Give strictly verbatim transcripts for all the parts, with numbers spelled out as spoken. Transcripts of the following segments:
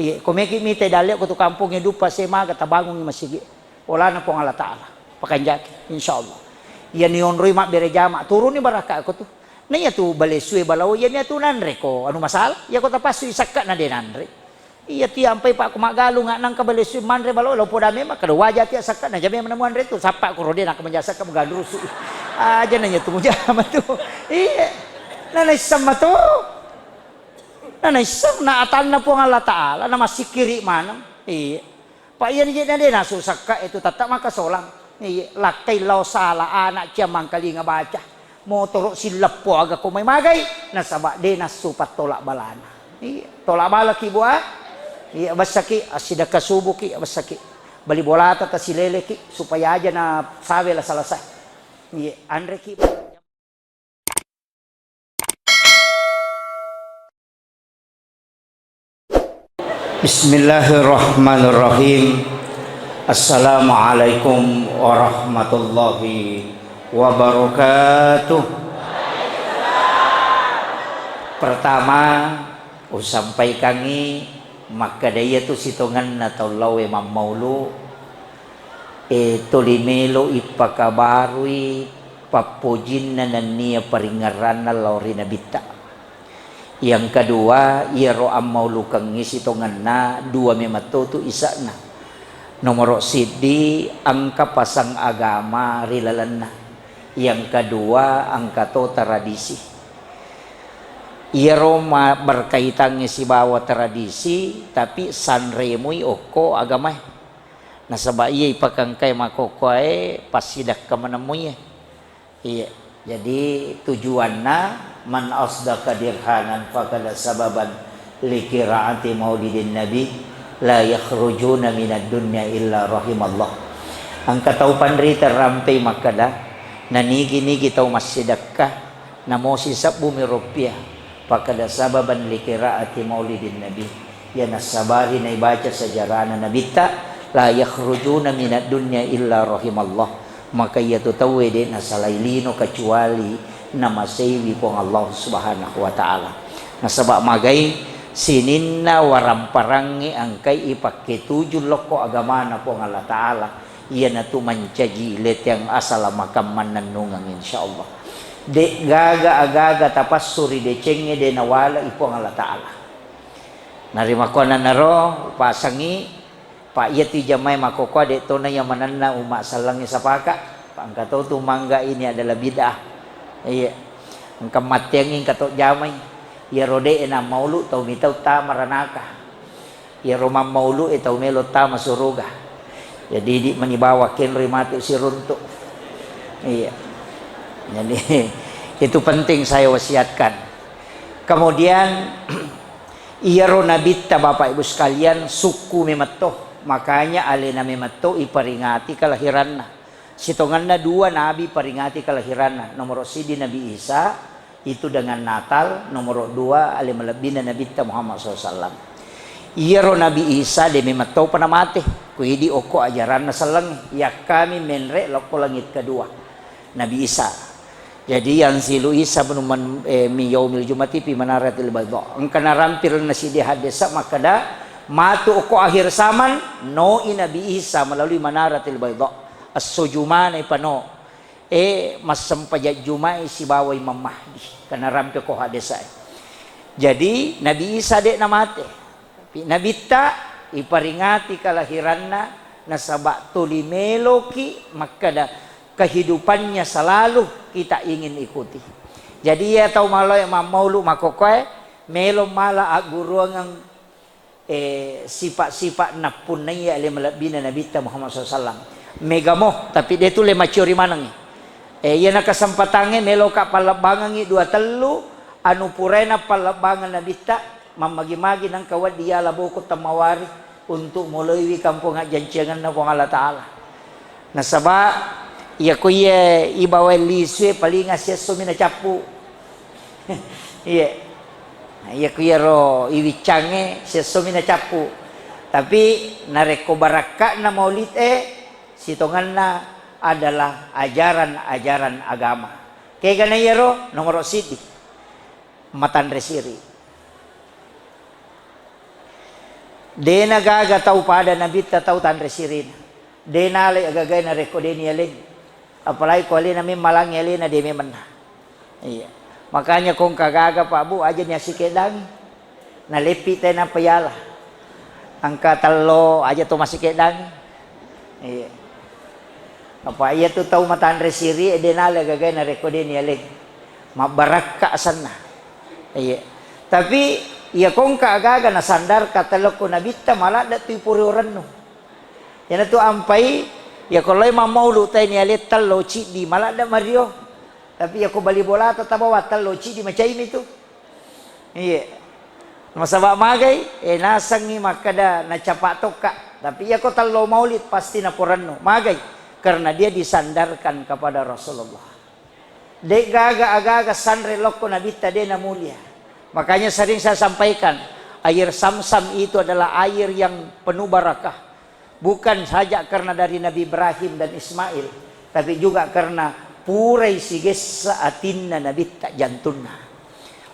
Iya, ko meki mita dalle ko tu kampongnge duppa semaga tabangungi masigi. Olana Puang Allah Ta'ala. Pakanjaki, insyaallah. Iya nionroi mabbere jama, turuni barakka ko tu. Na iya tu balesue balao, iya mia tu nanre ko anu masalah. Iya ko tapassu sakka na de nanre. Iya tiampai pak ko maggalung nangka balesue manre balao, lao poda memang kada waja tia sakka na jame menemuan retu. Sappa ko rode naka menjasa ka mugandrusu. Aja nanya tu mujama tu. Iya. Na naisseng matoro. Na naisseng na atanna Puang Allah Ta'ala, na massikkiri maneng. Iya. Pak iya ni je na de nasu sakka itu tetap maka solang. Iya, lakkai lao sala anak cia mangkalinga baca. Motoro silleppo aga ko mai magai, nasaba de nassu pattolak balana. Iya, tolak bala ki bua. Iya, bessaki assidakka subuki, bessaki. Bali bolata tasileleki supaya aja na sawe la selesai. Iya, anreki. Bismillahirrahmanirrahim. Assalamualaikum warahmatullahi wabarakatuh. Pertama, usampaikangngi makkeda iyatu sitongenna tau laowe mammaulu, e, tuli melo ippakabarui pappojinna nennia paringngeranna lao ri Nabitta. Yang kedua, iyaro ammaulukengngi sitongenna dua memetto tu ise'na. Nomoro siddi, engka pasang agama ri lalenna. Yang kedua, engka to tradisi. Iyaro ma-, berkaitangngi sibawa tradisi, tapi sanremui okko agamae. Nasaba iya ipakengkai makkokkoe passidakka manemmuie. Iya. Jadi tujuanna, "Man asdaqa dirhanan fakada sababan likiraati maulidin nabi, la yakhrujuna minad dunya illa rahimallah." Engka tau panrita rampei makkeda, nanigi-nigi tau massidakka, namosi sebbumi rupiah, fakada sababan likiraati maulidin nabi. Iya nassabari naibaca sejarana Nabitta, "La yakhrujuna minad dunya illa rahimallah." Maka iyatu tauwe de nasalai lino kecuali namaseiwi Puang Allah Subhanahu wa Ta'ala. Nasaba magai sininna waramparangnge engkai ipakketuju lokko agamana Puang Allah Ta'ala, iyanatu mancaji leteang asala makamma mannennungeng, insyaallah. De gaga agaga tapassu ri decengnge de nawalai Puang Allah Ta'ala. Narimakkuannanaro upasengngi, Pak, iyatu ijamai makkokkoe de tona iya manenna umma sellengnge sapaka. Pak, engka to tu mangga ini adalah bid'ah. Iya. Engka matteangngi engka to jamai. Iyaro de na maulu tau mitau tama ranaka. Iyaro mammaulu e tau melo tama suruga. Jadi di mani bawa kenroi matu siruntu. Iya. Jadi itu penting saya wasiatkan. Kemudian, iyaro Nabitta, Bapak Ibu sekalian, sukku memetto. Makanya alena memetto iperingati kelahiranna. Sitongenna dua nabi peringati kelahiranna. Nomoro siddi Nabi Isa, itu dengan Natal. Nomoro dua, ale malebbina Nabitta Muhammad sallallahu alaihi wasallam. Iyaro Nabi Isa de memetto pa namate. Kuidi okko ajaranna selleng. Yakkami menre lokko langit kedua. Nabi Isa. Jadi, "Yanzilu Isa bnu man-, eh, min yaumil jumati fi manaratil baidha." Engka narampirenna siddi hadesa makkeda, matu okko akhir zaman, noi Nabi Isa melalui manaratil baidha. Esso Jumana ipano, eh, massempajang Jumai sibawa Imam Mahdi. Engka narampe ko hadesa. Jadi, Nabi Isa de namate. Tapi Nabitta iperingati kelahiranna, nasaba tuli meloki makkeda kehidupannya selalu kita ingin ikuti. Jadi, iya tau maloe mammaulu makkokkoe, melo mala agguruangeng, eh, sifat-sifat nappunnaiya ale malebbina Nabitta Muhammad sallallahu alaihi wasallam. Megamo, tapi de tulle maciori manengngi. Eh, iyana kesempatangnge meloka pallebbangengngi dua tellu anu purae napallebbangeng Nabitta, mammagi-magi nengka wedding yala boko temmawari untuk moloiwi kampong ajjanciangenna Puang Allah Ta'ala. Nasaba, iyako iye ibawae lisue palinga siesso mi nacappu. Iye. Nah, iyako iyaro iwiccangnge siesso mi nacappu. Tapi narekko barakka'na maulid e, sitongenna adalah ajaran-ajaran agama. Kegana iyaro nomoro siddi, matanre siri. Dena gaga tau pada nabitta tau tanre sirina. Dena ale agagae narekko deni aleng. Apalagi ko alena memmalangi alena de memenna. Iya. Makanya kongka gaga Pak Bu aja ni asikedangi. Naleppi tena payala. Angka tello aja to masikeddangi. Iya. Apa iya tu tau matanre siri e dena ale agagae narekko deni aleng. Mabbarakka asanna. Iya. Tapi iya kongka agaga nasandarka telokko nabitta maladda tu ipuri orennu. Iyanatu ampai, iya ko loi mammaulu tai ni ale tello ciddi maladda mario. Tapi iya ko bali bolata tabawa tello ciddi macaimi tu. Iya. Nasaba magai, eh, nasengngi makkeda nacapa tokka. Tapi iya ko tello maulid pasti naporennu. Magai? Karena dia disandarkan kepada Rasulullah. De gaga agaga sanre lokko nabitta de namulia. Makanya sering saya sampaikan, air Samsam itu adalah air yang penuh barakah. Bukan saja karena dari Nabi Ibrahim dan Ismail, tapi juga karena purai sigessa atinna nabitta jantunna.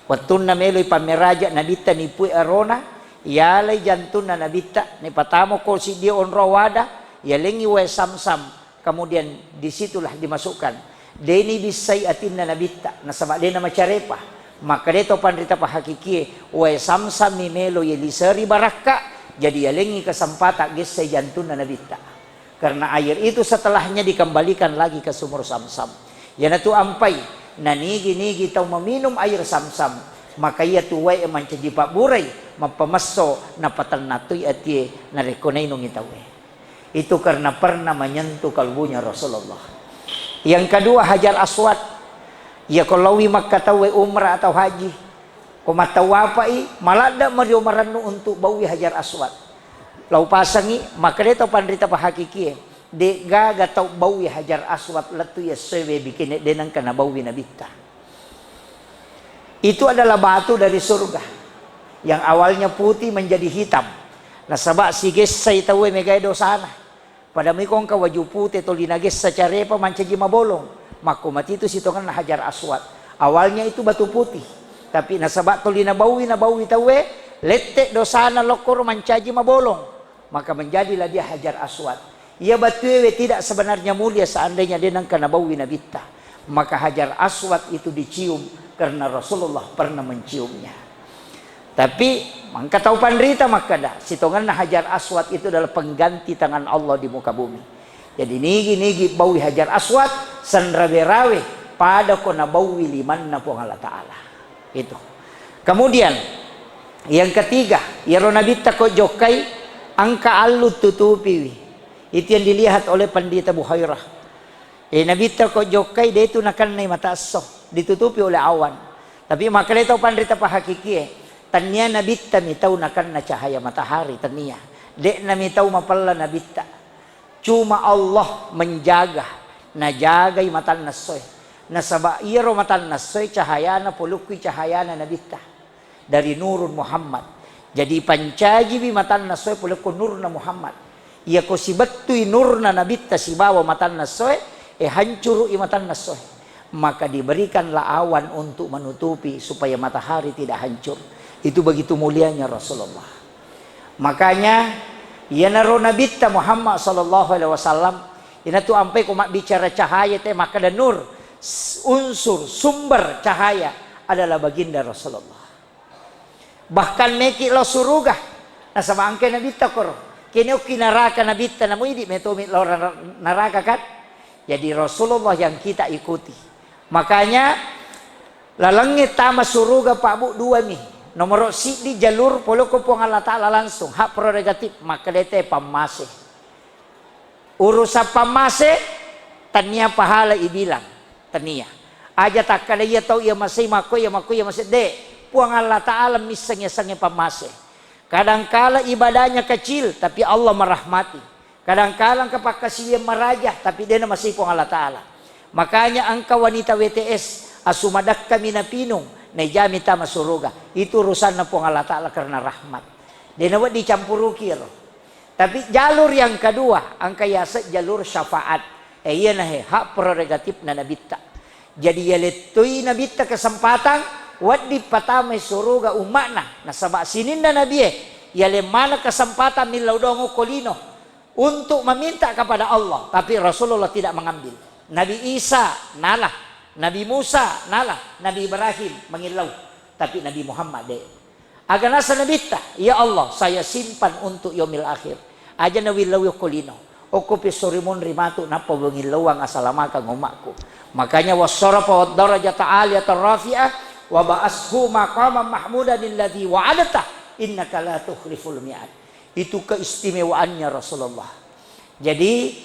Wettunna meloi pammeraja nabitta nipui arona, yalai jantunna nabitta, nipatamo ko siddi onro wada, yalengi wae Samsam, kemudian disitulah dimasukkan. Deni bissai atinna nabitta, nasaba dena macarepa. Makkeda to panrita pahakikie, wae Samsam mi melo ye liseri barakka, jadi yalengi kesempatan gessai jantunna nabitta. Karena air itu setelahnya dikembalikan lagi ke sumur Samsam. Iyanatu ampai, nanigi-nigi tau meminum air Samsam, maka iyatu wae mancaji pabburai, mappamesso, napatennatui atie, narekko nainungi tauwe. Itu karena pernah menyentuh kalbunya Rasulullah. Yang kedua, Hajar Aswad. Iya ko laowi Makkah tauwe umrah atau haji, ko mattawapai, maladda mario marennu untuk baui Hajar Aswad. Lau pasangi, makkeda to panrita pahakikie, de gaga tau baui Hajar Aswad lettu yessoe we bikine de nengka nabaui nabitta. Itu adalah batu dari surga yang awalnya putih menjadi hitam. Nasaba sigessai tauwe megae dosana. Pada mui ko engka waju pute toli nagessa carepa mancaji mabolong. Makko matitu sitongenna Hajar Aswad. Awalnya itu batu putih. Tapi nasaba toli nabaui, nabaui tauwe, lette dosana lokkoro mancaji mabolong. Maka menjadilah dia Hajar Aswad. Iya batuewe tidak sebenarnya mulia seandainya de nengka nabaui nabitta. Maka Hajar Aswad itu dicium karena Rasulullah pernah menciumnya. Tapi, mangka tau panrita makkeda, sitongenna Hajar Aswad itu adalah pengganti tangan Allah di muka bumi. Jadi, nigi-nigi baui Hajar Aswad, sanrawe-rawe, pada ko nabaui limanna Puang Allah Ta'ala. Itu. Kemudian, yang ketiga, iyaro nabitta ko jokkai, engka allu tutupiwi. Itu yang dilihat oleh Pandita Buhairah. Eh, nabitta ko jokkai, de tu nakennai mata esso, ditutupi oleh awan. Tapi makkeda tau panrita pahakikie, tania nabitta mi tau nakenna cahaya matahari, tania. De'na mi tau mapella nabitta. Cuma Allah menjaga, najagai matanna essoe. Nasaba iyaro matanna essoe cahayana polukkui cahayana nabitta. Dari nurun Muhammad. Jadi pancajiwi matanna essoe polekko nurna Muhammad. Iyako sibettui nurna nabitta sibawa matanna essoe, eh, hancuru'i matanna essoe. Maka diberikanlah awan untuk menutupi supaya matahari tidak hancur. Itu begitu mulianya Rasulullah. Makanya, iyanaro nabitta Muhammad sallallahu alaihi wasallam, inatu ampai ko mabbicara cahaya te makkeda nur, s-, unsur, sumber cahaya adalah baginda Rasulullah. Bahkan meki lao suruga. Nasaba engka nabitta koro. Kene okki naraka nabitta namu idi metomi lao ra-, naraka kan? Jadi Rasulullah yang kita ikuti. Makanya lalengnge tama suruga Pak Bu dua mi. Nomoro siddi jalur poloko Puang Allah Ta'ala langsung. Hak prerogatif. Makkedete pammase. Urusan pammase, tania pahala ibilang, tania. Aja takkada iya tau iya masei makko iya makko iya masei, de. Puang Allah Ta'ala misseng yasengnge pammase. Kadangkala ibadahnya kecil, tapi Allah merahmati. Kadangkala engka pakkasiwiang maraja, tapi dena masei Puang Allah Ta'ala. Makanya engka wanita W T S, asu madakka mi napinung, naijami tama suruga. Itu urusanna Puang Allah Ta'ala karena rahmat. Dena wedding campuruki ero. Tapi jalur yang kedua, engka yaseng jalur syafaat. Eh, iyanahe hak prerogatifna nabitta. Jadi, yalettoi nabitta kesempatan, wedding patamai suruga umma'na. Nasaba sininna nabie, Yaleng maneng kesempatan millau doang okko lino untuk meminta kepada Allah, tapi Rasulullah tidak mengambil. Nabi Isa nala, Nabi Musa nala, Nabi Ibrahim mangillau, tapi Nabi Muhammad de. Aga nasa Nabitta, "Ya Allah, saya simpan untuk yaumil akhir." Aja nawillau okko lino. Okko pissorimon rimatu nappa wengillauang asalamakang umakku. Makanya wassarafa wad darajata aliyatan rafi'ah wa ba'ashu maqaman mahmudan alladzi wa'adta innaka la tukhliful mi'ad. Itu keistimewaannya Rasulullah. Jadi,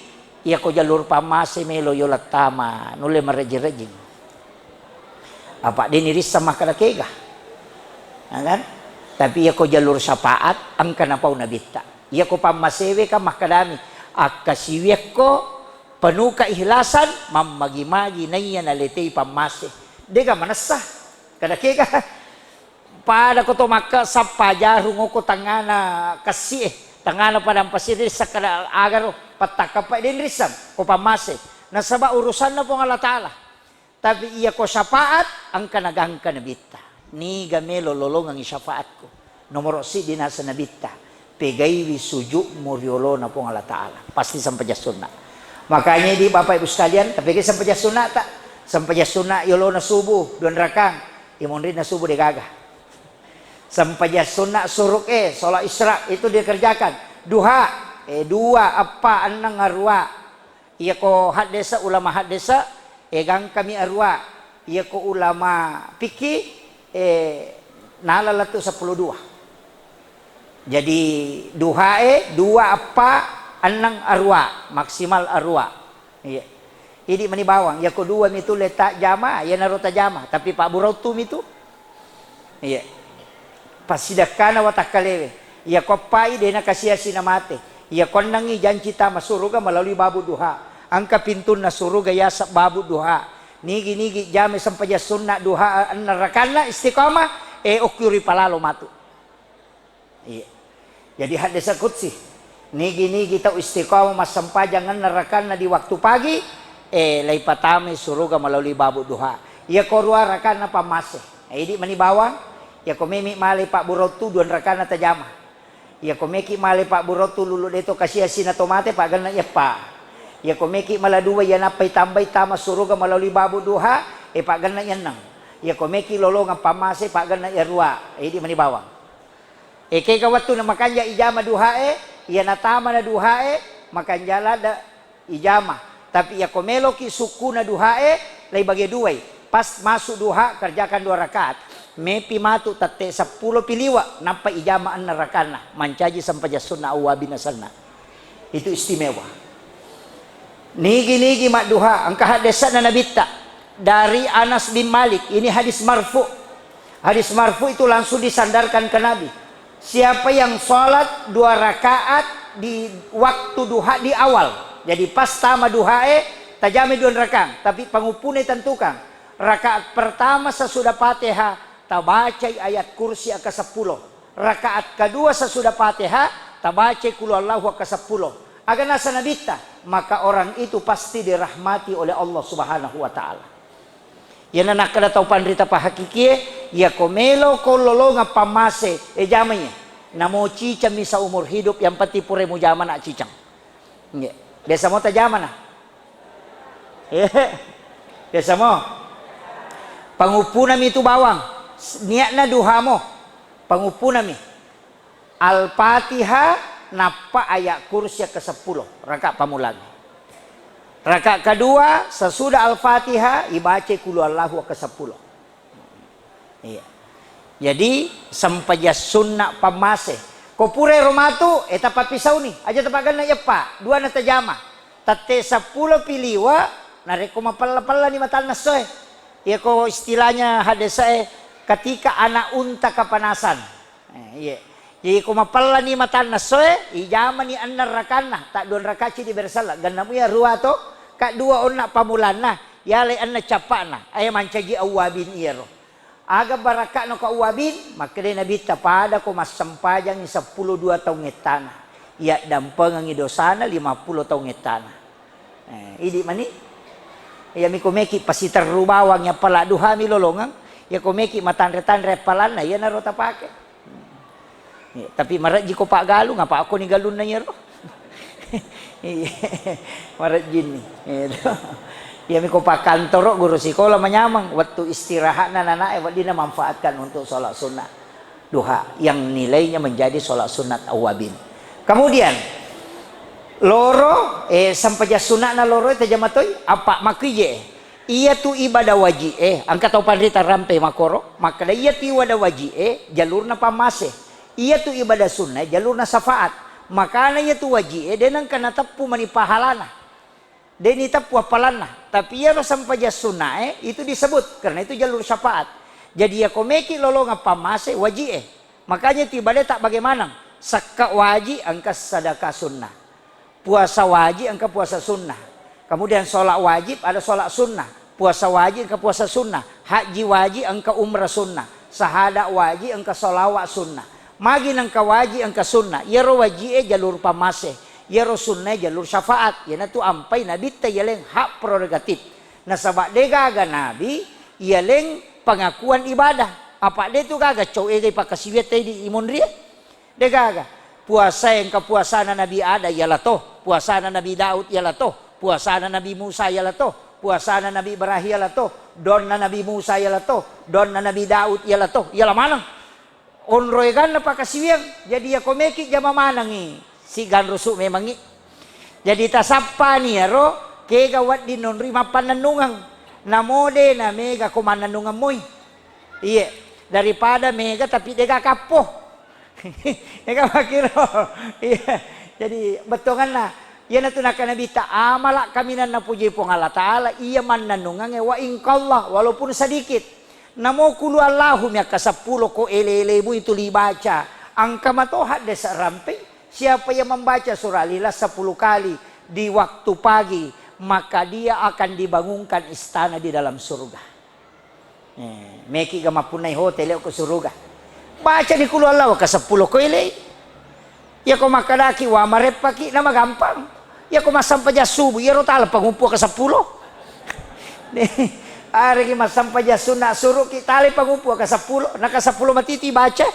iyako jalur pammase melo yola tama, nulle marejjing-rejjing. Apa de nirissang makkeda kega. Ya kan? Tapi iyako jalur syafaat, engka napau Nabitta. Iyako pammasewe kan makkedami, "Akkasiwiakko penuh keikhlasan, mammagi-magi naiya naletei pammase." Dega manessa. Kada kega. Pada ko to makka sappa jarung oko tangngana kessi e, tangngana padang pasir rissang kada agaro, pattakkapai de nrissang ko pammase. Nasaba urusanna Puang Allah Ta'ala. Tapi iya ko syafaat, engka nagangka Nabitta. Niga melo lolongengngi syafaatku. Nomoro siddi nasa Nabitta. Pegaiwi sujudmu ri olona Puang Allah Ta'ala. Pasti sempajang sunna. Makanya di Bapak Ibu sekalian, tapi ke sempajang sunna tak? Sempajang sunna yolona subuh, dua rakang. Imonrinna subuh degaga. Sempajang sunna suruk eh, sholat isra itu dikerjakan. Duha, eh, dua, eppa, enneng, arua. Iyako haddesa, ulama haddesa, eh, gangkami arua. Iyako ulama fikih, eh, nala lettu seppulo dua. Jadi duhae dua, eppa, enneng, arua, maksimal arua. Iya. Idi mani bawang, iyako dua mitu leta jama, iyanaro tajama, tapi pabburau tu mitu. Iya. Passidakkana watakkalewe. Iyako eppai dena kasiasi namate. Iyako ennengngi janci tama suruga melalui babu duha. Engka pintunna suruga yaseng babu duha. Nigi-nigi jame sempajang sunna duha enneng rakanna istiqamah, eh, okkiuri palalo matu. Iya. Jadi haddesa qudsi. Nigi-nigi tau istiqamah massempajang enneng rakanna di waktu pagi, eh, laipatamai suruga melalui babu duha. Iyako rua rakanna pammase. Eh, idi mani bawang, iyako memi malai pabburau tu dua rakanna tajama. Iyako meki malai pabburau tu lulu deto kasiasi na tomate paggenna iyeppa. Iyako meki mala dua iyanappai tambai tama suruga melalui babu duha, eh, paggenna iyenneng. Iyako meki lolongeng pammase paggenna iyarua. Eh, idi mani bawang. Ekega wettu na makanja ijama duhae, iya natamana duhae, makanja ladde ijama. Tapi iyako meloki sukkuna duhae, lai bage duai. Pas masuk duha, kerjakan dua rakaat. Mepi matu tette seppulo pi liwa, nappa ijama enneng rakanna. Mancaji sempajang sunna awwabin asenna. Itu istimewa. Nigi-nigi madduha, engka haddesana Nabitta dari Anas bin Malik. Ini hadis marfu. Hadis marfu itu langsung disandarkan ke Nabi. Siapa yang sholat dua rakaat di waktu duha di awal, jadi pas tama duhae, tajami dua rakang, tapi panguppune tentukan. Rakaat pertama sesudah Fatihah, tabacai ayat kursi aka seppulo. Rakaat kedua sesudah Fatihah, tabacai Qul Huwallahu aka seppulo. Aga nasa Nabitta, maka orang itu pasti dirahmati oleh Allah Subhanahu wa Ta'ala. Iyana nakkeda tau panrita pahakikie, iyako melo ko lolongeng pammase, eh, jamai. Namo cicammi seumur hidup, yang penting pura mujama na cicang. Nggih. Biasa mo tajamana? Eh, biasa mo. Panguppunami tu bawang. S-, niatna duha mo. Panguppunami. Al-Fatihah nappa ayat kursi ke seppulo. Raka pamulang. Raka kedua, sesudah Al-Fatihah, ibaca Qul Huwallahu ke seppulo. Iya. Jadi, sempajang sunna pammase. Ko pura ero matu, eh, tapappisauni. Aja tapaganna iyeppa. Dua na tajama. Tette seppulo pi liwa, narekko mapella-pellani matanna essoe. Iyako istilahnya hadesae, ketika anak unta kepanasan. Eh, iya. Jadi, ko mapellani matanna essoe, ijamani enneng rakanna, ta dua raka cidi bersella. Genna muya rua to, ka dua onna pamulanna, yalai enneng cappa'na. Ae mancaji awwabin iyaro. Aga barakka'na ko awwabin? Makkedai Nabitta, pada ko massempajangi seppulo dua taung ettana, iyaddampengengi dosana lima puluh taung ettana. Eh, idi mani. Iya miko meki pasiterru bawang, iya pala duhami lolongeng. Iya ko meki matanre-tanre appalanna, iyanaro tapake. Iya, tapi marejji ko paggalung, apa ko ni galunna iyaro? Iya, marejjinni. Iya to. Iyami ko pakkantoro, guru sikola manyameng, wettu istirahatna nanae weddinna manfaatkan untuk sholat sunnah duha yang nilainya menjadi sholat sunat awwabin. Kemudian loro, eh, sempajang sunatna loro tajama toi, apa makkuije? Iyatu ibadah waji'e, engka tau panrita rampe makkoro, makkeda iyatu ibadah waji'e jalurna pammase. Iyatu ibadah sunnae jalurna syafaat. Makana iyatu waji'e de nengka nateppu mani pahalana. De niteppu appalanna. Tapi iyaro sempajang sunnae itu disebut karena itu jalur syafaat. Jadi iyako meki lolongeng pammase waji'e. Makanya itu ibadae tak bagaimana? Sekka waji engka sedekah sunnah. Puasa wajib engka puasa sunnah. Kemudian sholat wajib ada sholat sunnah. Puasa wajib engka puasa sunnah. Haji wajib engka umrah sunnah. Sahada wajib engka sholawat sunnah. Magi nengka wajib engka sunnah. Iyaro wajib e jalur pammase. Iyaro sunnah e jalur syafaat. Iyanatu ampai nabitta yaleng hak prerogatif. Nasaba degaga nabi yaleng pengakuan ibadah. Apa de tu gaga cau egai pakkasiwiang tedi imonrie. Degaga. Puasae engka puasana Nabi Adam, iyalah to. Puasana Nabi Daud, iyalah to. Puasana Nabi Musa, iyalah to. Puasana Nabi Ibrahim, iyalah to. Donna Nabi Musa, iyalah to. Donna Nabi Daud, iyalah to. Iyalah maneng. Onroe ganna pakkasiwiang. Jadi iyako meki jama manengi. Siganrusu memangi. Jadi tasappani iyaro kega wedding nonroi mappannennungeng. Namo de na mega ko mannennungeng moi. Iye, daripada mega tapi dega kappo. Ega makkiro. Iya. Jadi bettuanganna, iyanatu nakkeda Nabitta, amala kaminang napuji Puang Allah Taala iya mannennungangnge wa ingkallah walaupun sedikit. Namo kulu Allahu mi akka seppulo ko ele-elemu itu libaca. Engka mato haddesa rampe, siapa yang membaca surah Al-Ikhlas sepuluh kali di waktu pagi, maka dia akan dibangunkan istana di dalam surga. Eh, meki ga mappunnai hotel ko suruga. Baca di kulu Allah ka seppulo ko elei. Iyako makkedaki wa mareppaki na magampang. Iyako massempajang subuh, iyaro tala pangumpu ka seppulo. Aregi massempajang sunna suruki tala pangumpu ka seppulo, na ka seppulo matiti baca.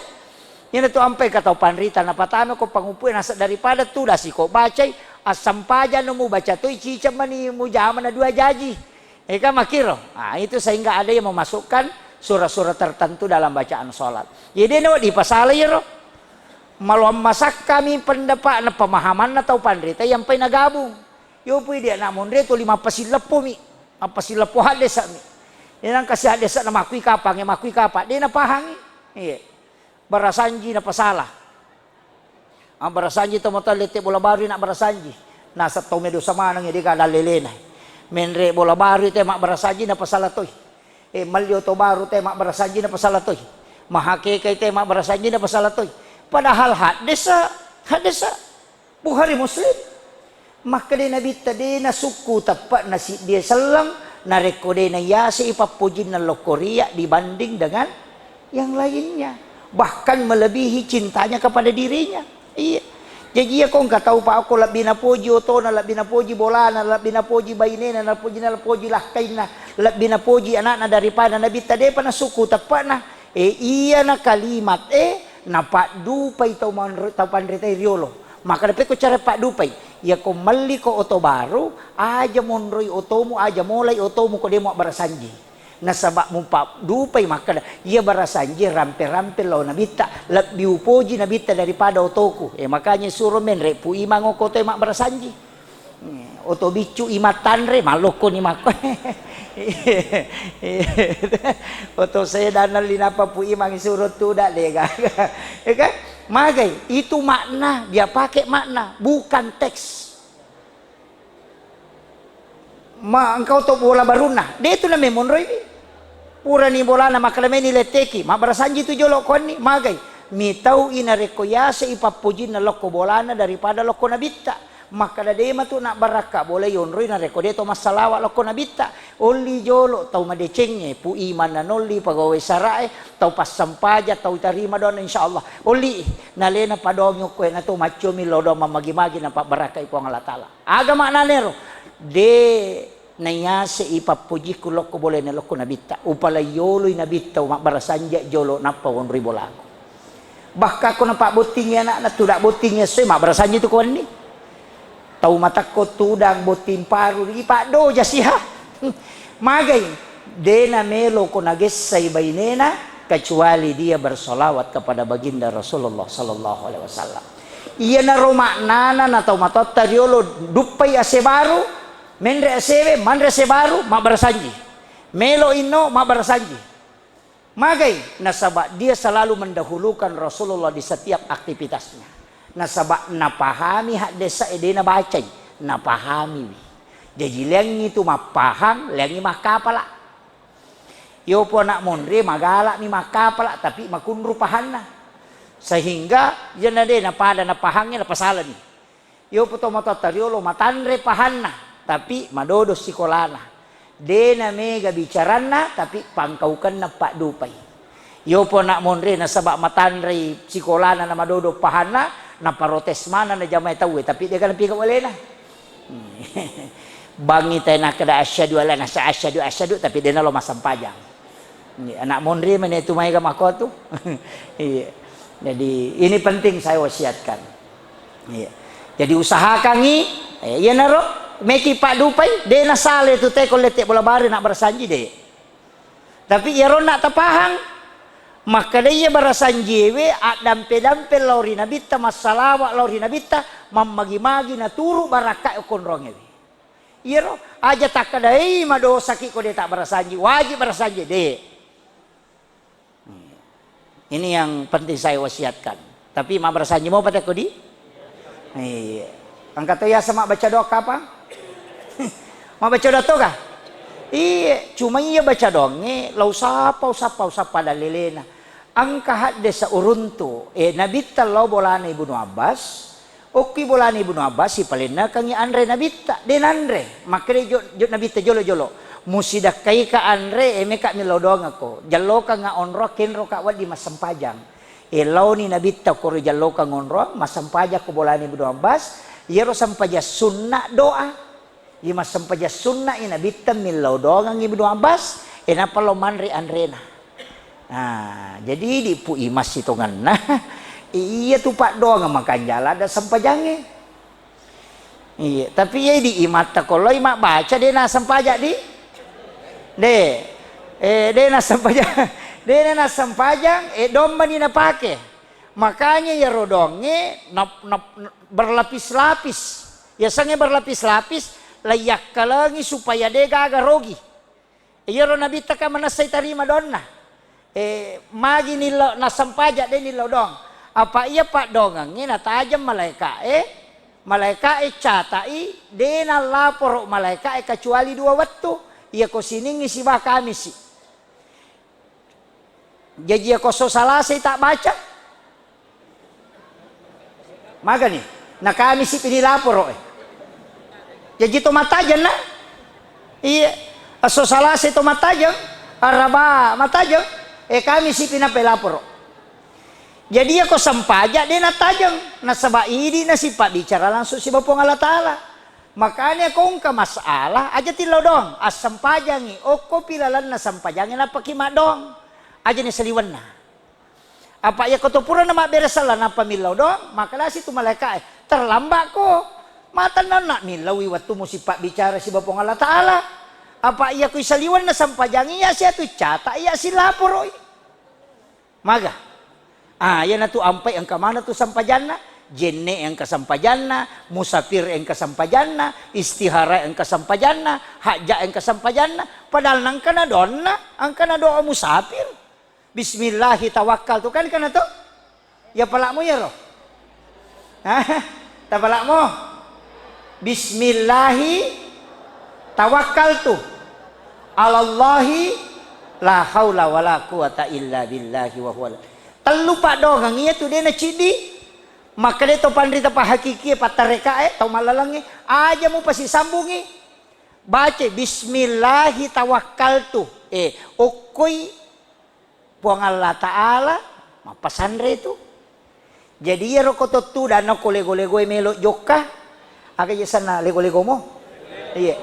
Iyanatu ampai ka tau panrita napatama ko pangumpu nasa daripada tudasi ko bacai, assempajang no mubaca toi ciceng mani mujama na dua jaji. Eka makkiro. Ah, itu sehingga ada yang memasukkan surah-surah tertentu dalam bacaan sholat. Jadi, ini dipasala iyaro. Maloang masakkami pendapatna, pemahamanna tau panrita yang pai nagabung. Yo pui dia nak monre tu lima pasilleppo mi. Apa silleppo haddesa mi. Ini nang kasih haddesa na makui kapang, ya makui kapang. Dia na pahangi. Iya. Barasanji na pasala. Abbarasanji tomatoa lette bola baru na barasanji. Naseng tau medosa maneng de ga dallelena. Menre bola baru te mabbarasanji na pasala toi. E, melli oto baru te mabbarasanji na pasala toi. Mahakeka te mabbarasanji na pasala toi. Padahal haddesa, haddesa. Bukhari Muslim. Makkeda Nabitta de nasukku teppe'na siddie selleng narekko de naiyasei pappojinna lokkoria dibanding dengan yang lainnya, bahkan melebihi cintanya kepada dirinya. Iya. Jaji iya ko engka tau pa ko lebbi napoji otona, lebbi napoji bolana, lebbi napoji bainena, napoji, napoji lakkainna, lebbi napoji anakna daripada Nabitta, depa nasukku teppe'na. E, iyana kalimat e napaddupai tau manre-, tau panretai riolo. Maka dapekko cara paddupai. Iya ko melli ko oto baru, aja monroi otomu, aja molai otomu ko demo abbarasanji. Nasaba mupaddupai makkeda, iya barasanji rampe-rampe lao Nabitta, lebbi upoji Nabitta daripada otoku. E, makanya suro menre pu imang ko otoe mabbarasanji. Oto biccu imattanre, mallokkoni makko. Oto sedan linapa pu imang suro tuda dega. Ya kan? Magai, itu makna, dia pakai makna, bukan teks. Ma engkau to bola barunna, de tu na memonroi mi. Purani bolana makkalemeni letteki, mabbarasanji tu jolo konni, magai. Mitau i narekko yase i pappojinna lokko bolana daripada lokko Nabitta. Makkada de matu nabbarakka bola yonroi narekko de to massalawa lokko Nabitta. Olli jolo tau madecengnge, pu imanna nolli pegawai sarae, tau passampaja, tau tarima doanna insyaallah. Olli nalena padongi okko ena to maccomi lo doang mammagi-magi napabbarakkai Puang Allah Taala. Aga maknana ero? De naiyase'i pappojikku lokko bolana lokko Nabitta. Upalai yoloi Nabitta, mabbarasanji jolo nappa wonroi bolaku. Bahkan ko napabbottingi ana'na, tudang bottingi essoe, mabbarasanji tu ko wenni. Tau matekko tudang botting paru, ipaddoja siha. Magai, de namelo ko nagessai bainena, kecuali dia bersolawat kepada baginda Rasulullah sallallahu alaihi wasallam. Iyanaro maknana na tau matoatta riolo, duppai ase baru, menre asewe, manre ase baru, mabbarasanji. Melo inno, mabbarasanji. Magai? Nasaba dia selalu mendahulukan Rasulullah di setiap aktivitasnya. Nasaba napahami haddesa e, de nabacai, napahamiwi. Jaji leangi tu mappahang, leangi makkapala. Yopo anak monri magalami makkapala, tapi makunru pahanna. Sehingga jena de napada napahangi, napasalani. Yopo to matoatta riolo matanre pahanna, tapi madodo sikolana. De namega bicaranna, tapi pangkaukenna paddupai. Yopo anak monre nasaba matanrei sikolana na madodo pahanna, naparotes maneng na jamae tauwe, tapi de kana pika walena. Bangi te nakkeda asyhadu alla nasa asyhadu asyhadu, tapi de nalo massempajang. Iya, anak monri mene tu maega makotu. Iya. Jadi ini penting saya wasiatkan. Iya. Jadi usahakangi, eh, iyanaro meki paddupai, de nasale tu teko lette bola bari na barasanji de. Tapi iyaro na tapahang, makkeda iya barasanjiewe addampe-dampe lao ri nabitta, massalawa lao ri nabitta, mammagi-magi naturu barakka konrongewe. Iyaro aja takkedai madosaki ko de tabbarasanji, wajib barasanji de. Ini yang penting saya wasiatkan. Tapi mabbarasanji mopa tekko di? Iya. Engka to yaseng mabbaca doa kapang? Mabbaca doa to ga? Iya, cuma iya baca doangnge, lau sapa, usappa, usappa dalilena. Engka haddesa uruntu, eh, Nabitta lao bolana Ibnu Abbas, Okkoi bolana Ibnu Abbas, sipalennekengngi anre Nabitta, de nanre. Makkeda jo, jo Nabitta jolo-jolo, musidakkaika anre, e, meka millau doangekko. Jallokengnga onroang, kenroka wedding massempajang. E, laoni Nabitta koro jallokang onroang, massempajang ko bolana Ibnu Abbas, iyaro sempajang sunna doa. Iya massempajang sunna i Nabitta millau doangang Ibnu Abbas, e, nappa lao manre anrena. Nah, jadi idi pu i massitongenna, iya tu paddoangeng makanja ladde sempajangnge. Iya, tapi iya idi imatta ko loi mabbaca de nassempajang di? De. Eh, de nassempajang. De nassempajang, eh, dommani napake. Makanya iyaro doangnge nap-, nap-, berlapis-lapis. Yasengnge berlapis-lapis, laiyakkalengi supaya de gaga rogi. Iyaro Nabitta ka manessai tarima doanna. Eh, magi nillau nassempajang de nillau doang. Apa iya paddoangengnge natajeng malaeka'e, malaeka'e catai de nallaporo malaeka'e kecuali dua wettu. Iyako siningngi siba kamisi. Jaji iyako esso Salasai tabbaca, magani? Na Kamisi pi nilaporo e. Jaji to mattajeng na? Iya. Esso Salasai to mattajeng, Araba mattajeng, e Kamisi pi nappa laporo. Jadi iyako sempajang de nattajeng, nasaba idi nasipabbicara langsung siba Puang Allah Taala. Makanya ko engka masalah, aja tillau doang, assempajangi, okkopi lalenna sempajangi, nappaki maddoang. Aja ni saliwenna. Apa iya ko to purana mabbere sella, nappa millau doang, makkedasi tu malaeka'e, "Terlambat ko. Matanna nak millaui wettumu sipabbicara siba Puang Allah Taala." Apa iya ko isaliwenna sempajangi, iya sia tu cata, iya silaporoi. Maga? Ah, iyanatu ampai engka maneng tu sempajanna, jenne engka sempajanna, musafir engka sempajanna, istihara engka sempajanna, hajja engka sempajanna, padahal nangkana doanna, engkana doa musafir. Bismillahi tawakkaltu, kan kana to? Ya palakmu iyaro? Hah? Tapalakmu? Bismillahi tawakkaltu alallahi la haula wala quwata illa billahi wa huwal. Tellu paddoangeng iyatu de naciddi. Makkeda to panrita pahakikie, pattarekae, tau mallalengnge, aja mupasisambungi. Baca bismillahi tawakkaltu. Eh, okkoi Puang Allah Ta'ala mappasanre tu. Jadi iyaro ko to tudang ko lego-legoe melo jokka, aga je sanna lego-legomo? Iya.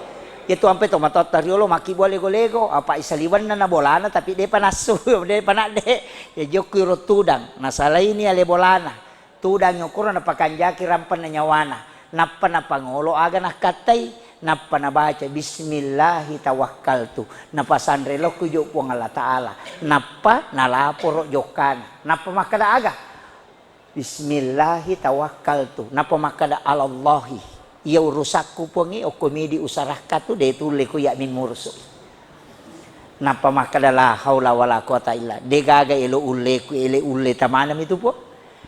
Iyatu ampe tomatoatta riolo makkibua lego-lego, apa isaliwenna na bolana tapi depa nassu, depa nadde. Ya jokku iro tudang, nasalaini ale bolana. Tudang okoro napakanjaki rampenna nyawana. Nappa napangolo aga nakkattai. Nappa nabaca, "Bismillahi tawakkaltu." Napasanre lokku jo Puang Allah Ta'ala. Nappa nalaporo jokkana. Nappa makkeda aga? "Bismillahi tawakkaltu." Nappa makkeda, "Alallahi. Iya urusakku, Puangnge, okko midi usarakka tu, de tulle ku iya mimmurusu." Nappa makkeda, "La haula wala quwata illa." De gaga elo ulleku, ele ulle tamanami tu, Puang.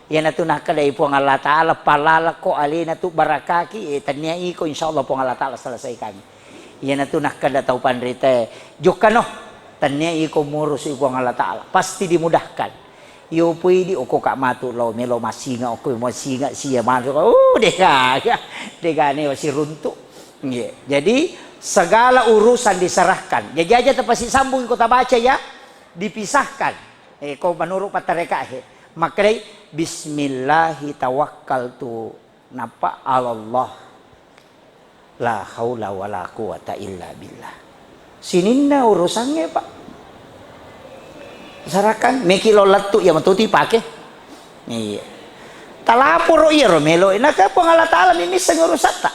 Iyanatu nakkedai Puang Allah Ta'ala, "Palalako alena tu barakaki, eh, tennia iko, insyaallah Puang Allah Ta'ala selesaikangi." Iyanatu nakkeda tau panritae, "Jokkano, tennia iko murusu Puang Allah Ta'ala, pasti dimudahkan." Iyo puidi okko ka matu lao melo masinga, okko masinga sia matu, uh, dega, dega ne siruntu. Nggih. Jadi segala urusan diserahkan. Jadi aja tepasi sambung kota baca ya, dipisahkan. Eh, ko menurut patareka he. Makkedai, "Bismillahi tawakkaltu." Nappa, "Alallah. La haula wala quwata illa billah." Sininna urusangnge, Pak. Sarakan, meki lo lettu iya matuti pake. Iya. Talaporo iyaro melo, naka Puang Allah Ta'ala mimisseng urusatta.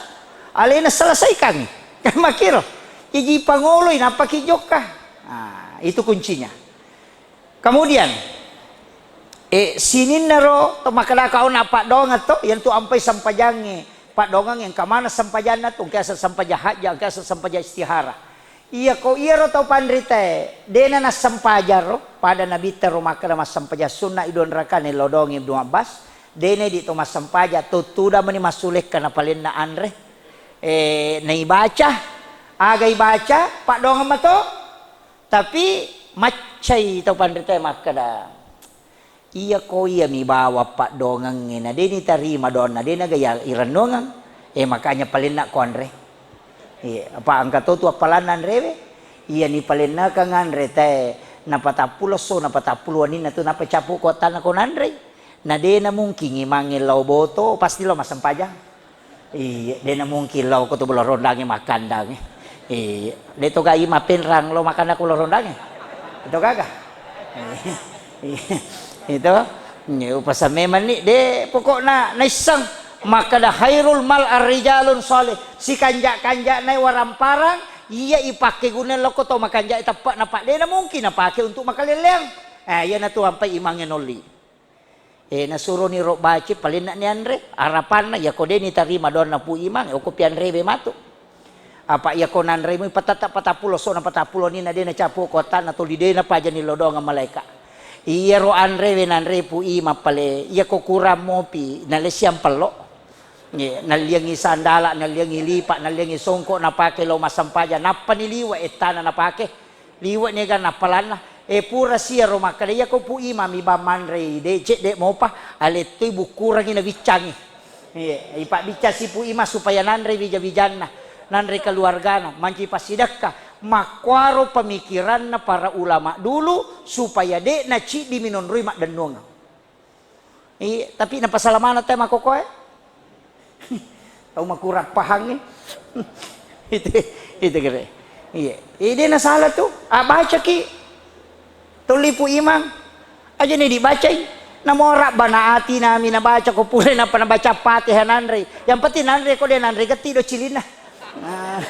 Alena selesaikan. Kan makiro. Iji pangoloi, napaki jokka. Nah, itu kuncinya. Kemudian, eh, sininnaro to makkedaka ona paddoangeng to, iyantu ampai sempajangnge. Paddoangeng engka maneng sempajanna tu, engka sempajang hajja, engka sempajang istihara. Iyako iyaro tau panritae, dena nassempajang ro, pada nabitta ro makkeda massempajang sunna i dua rakaat, nellau doang Ibnu Abbas, dena idi to massempajang, tuttuda meni massulekka napalenna anre. Eh, naibaca, aga ibaca, paddoangeng mato. Tapi maccai tau panritae makkeda, "Iyako iyami bawang paddoangengnge na de nitarima doanna, de naga iya irennuangeng. Eh, makanya palenna ko anre." Iya, apa engka to tu appalanna anrewe? Iya nipalennakang anre tae, napatappulo esso, napatappulo wenninna tu, nappa cappu ko attanna ko nanrei. Na de namungkin imangnge lao boto, pasti lao massempajang. Iya, de namungkin lao ko tu Pulo Rondangnge makkandangnge. Iya, de to gai mapenrang lao makkanda ko Pulo Rondangnge. Itu gaga. Iya. Itu. Iya, upasan memang ni, de pokokna naisseng makkeda khairul mal arrijalun shalih. Sikanja-kanja nai waramparang, iya ipakke guna lao ko to makanja teppe, napa de namungkin napake untuk makalelleang. Eh, iya natu ampai imangnge nolli. Eh, nasuroni ro baci, palenna ni anre. Arapanna, iyako de nitarima doanna Pu Imang, okko pianrewe matu. Apa iyako nanremu patata patappulo esso na patappulo wenninna de nacappu ko attanna toli de napajani lao doang malaeka. Iyaro anrewe nanre Pu Imang pale, iyako kurang mopi, nalessiang pello. Nge, nalliangi sandala, nalliangi lipa, nalliangi songko, napake lao massempajang, nappani liwe ettana napake. Liwe niga nappalanna. Eh, pura siaro makkeda, "Iyako Pu Imang mi bang manrei, de cedde mopa, alettoi bukkurangi nabiccangi." Iya, ipabbiccang si Pu Imang supaya nanre wija-wijanna, nanre keluargana, manci passidekka. Makkuaro pemikiranna para ulama dulu supaya de naciddi minonroi maddennuang. Iya, tapi napasala maneng te makkokoe. Tau makurang pahangngi. Itu, itu kere. Iya. Ide nasala tu. Ah, bacaki. Tuli Pu Imang. Aja ni dibacai. Namo rabbana atina mi nabaca ko pure napa nabaca Fatihah nanre. Yang penting nanre ko de nanre getti do cilinna. Nah,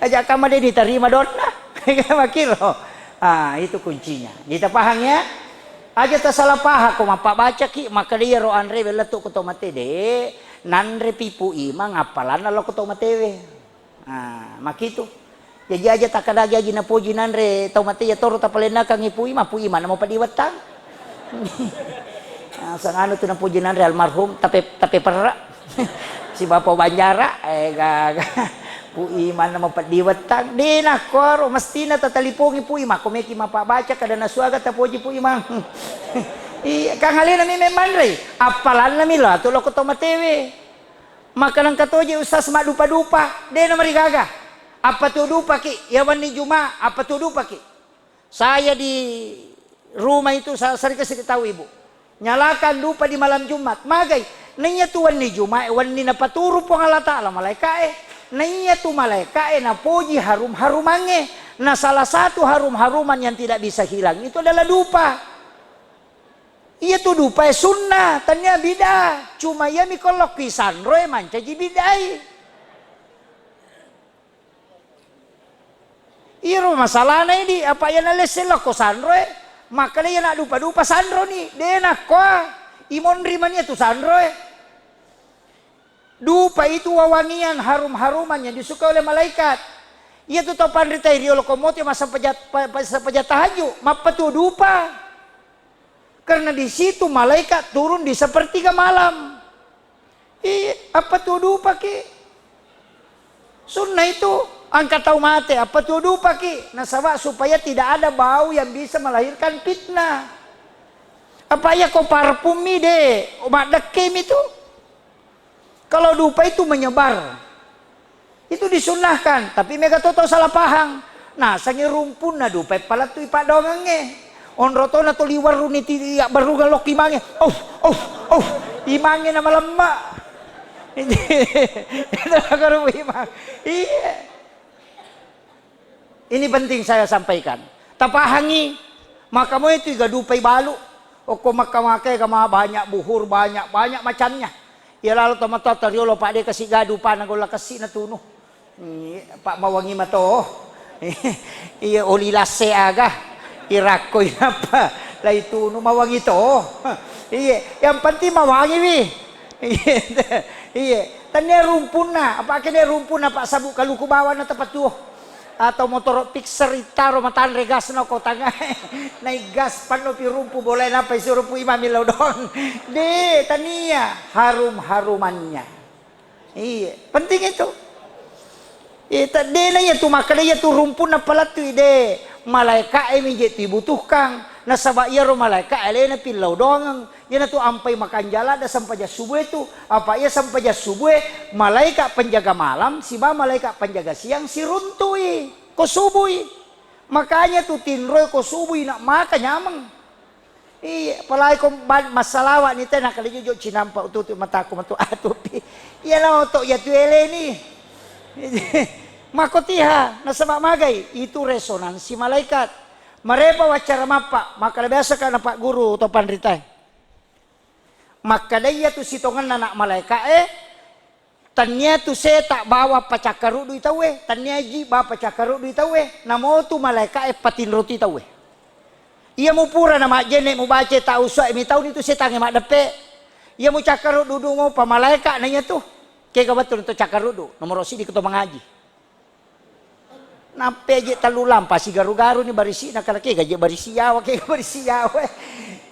aja kama de ditarima donna. Makiro. Ah, itu kuncinya. Kita paham ya? Aja tasalah paham ko mappabacaki, makkeda iyaro anrewe lettu ko to mate de, nanre pi Pu Imang appalanna lao ko to matewe. Ah, makitu. Jaji aja takkadagi aji napoji nanre tau mate iya toro tapalennakangi Pu Imang, Pu Imang namo peddi wettang. Ah, sanganu tu napoji nanre almarhum tape, tape perra. Si Bapa Banjara, eh, gaga. Pu Imang namo peddi wettang. De nakkuaro, mestina tatalipongi Pu Imang. Ko meki mappabaca kada nasuaga tapoji Pu Imang. Iya, kang alena mi memmanrei. Appalanna mi lao tu lao ko to matewe. Maka nengka toje Ustaz maddupa-dupa, de namarigaga. Apa tu dupaki? Ya wenni Juma, apa tu dupaki? Saya di rumah itu, sa-, sering kasih tahu ibu. Nyalakan dupa di malam Jumat. Magai, naiya tu wenni Juma, eh, wenni napaturu Puang Allah Ta'ala malaika, eh. Naiya tu malaeka'e napoji harum-harumangnge. Nah, salah satu harum-haruman yang tidak bisa hilang itu adalah dupa. Iya tu dupae sunnah, tania bid'ah. Cuma iyami ko lokki sanroe mancaji bid'ai. Iyaro masalahna idi, apa iya nalesse lokko sanroe, makkeda iya naddupa-dupa sanroni, de nakkoa, imonri mania tu sanroe. Dupa itu wewangian harum-haruman yang disukai oleh malaikat. Iya tu tau panrita riolo ko moti massempajang, pa-, pa-, sempajang tahajud, mappatuo dupa. Karena di situ malaikat turun di sepertiga malam. Iya, appatuo dupaki. Sunnah itu, engka tau mate, appatuo dupaki. Nasaba supaya tidak ada bau yang bisa melahirkan fitnah. Apa iya ko parfummi de, maddekkemi tu. Kalau dupa itu menyebar, itu disunnahkan, tapi mega to tau salah pahang. Nasengngi rumpunna dupa e palettui paddoangengnge. Onro tona tuli werruni ti abberrungeng lokki mange. Auf, auf, auf. Imangnge na malemma. Itu baru imang. Iya. Ini penting saya sampaikan. Tapahangi, maka moi tu iga dupai balu. Okko Mekka maka ega ma banyak buhur, banyak, banyak macamnya. Iya lalo tomatoatta riolo, Pak, de kasi ga dupana golla kessi natunu. Iya, Pak, mawangi mato. Iya, oli lasse aga. Irakko inappa laitunu mawangi to. Iya, yang penting mawangi wi. Iya, iya. Tania rumpunna, apa kene rumpunna, Pak, sabu kaluku bawang na tepatuo. Atau motoro Pixer ittaro matanre gas na ko tangae. Nai gas panno pi rumpu bolae napa isuro pu imami lao doang. De, tania harum-harumannya. Iya, penting itu. Iya, ta-, de na iya tu makkeda iya tu rumpunna palettui de. Malaeka'e mi je tu ibutuhkang. Nasaba iyaro malaeka alena pillau doangeng. Iyanatu ampai makanjala da sempajang subuh itu. Apa iya sempajang subuh e, malaikat penjaga malam siba malaikat penjaga siang siruntui ko subui. Makanya tu tinroi ko subui nak maka nyameng. Iya, apalagi ko ba-, massalawa ni tena kali jojo cinampa ututu mataku matu atupi. Iya na oto iya tu eleni. Mako tiha nasaba magai itu resonansi malaikat. Marepa waccara mappa, maka biasa kana Pak Guru to panritae. Makkeda iya tu sitongenna anak malaeka'e, tania tu seta bawa pacakkarudui tauwe, tania ji bawa pacakkarudui tauwe, namo tu malaeka'e patinroti tauwe. Iya mupura na majjenne mubaca ta usua mi tauni tu setangnge maddeppe. Iya mucakkarudu dungo pa malaeka na iya tu. Kega wettu to cakkarudu, nomoro sidi ko to mangaji. Nappe je tellu lampa sigaru-garu ni barisi na kala kega je barisi yawa, kega barisi yawa.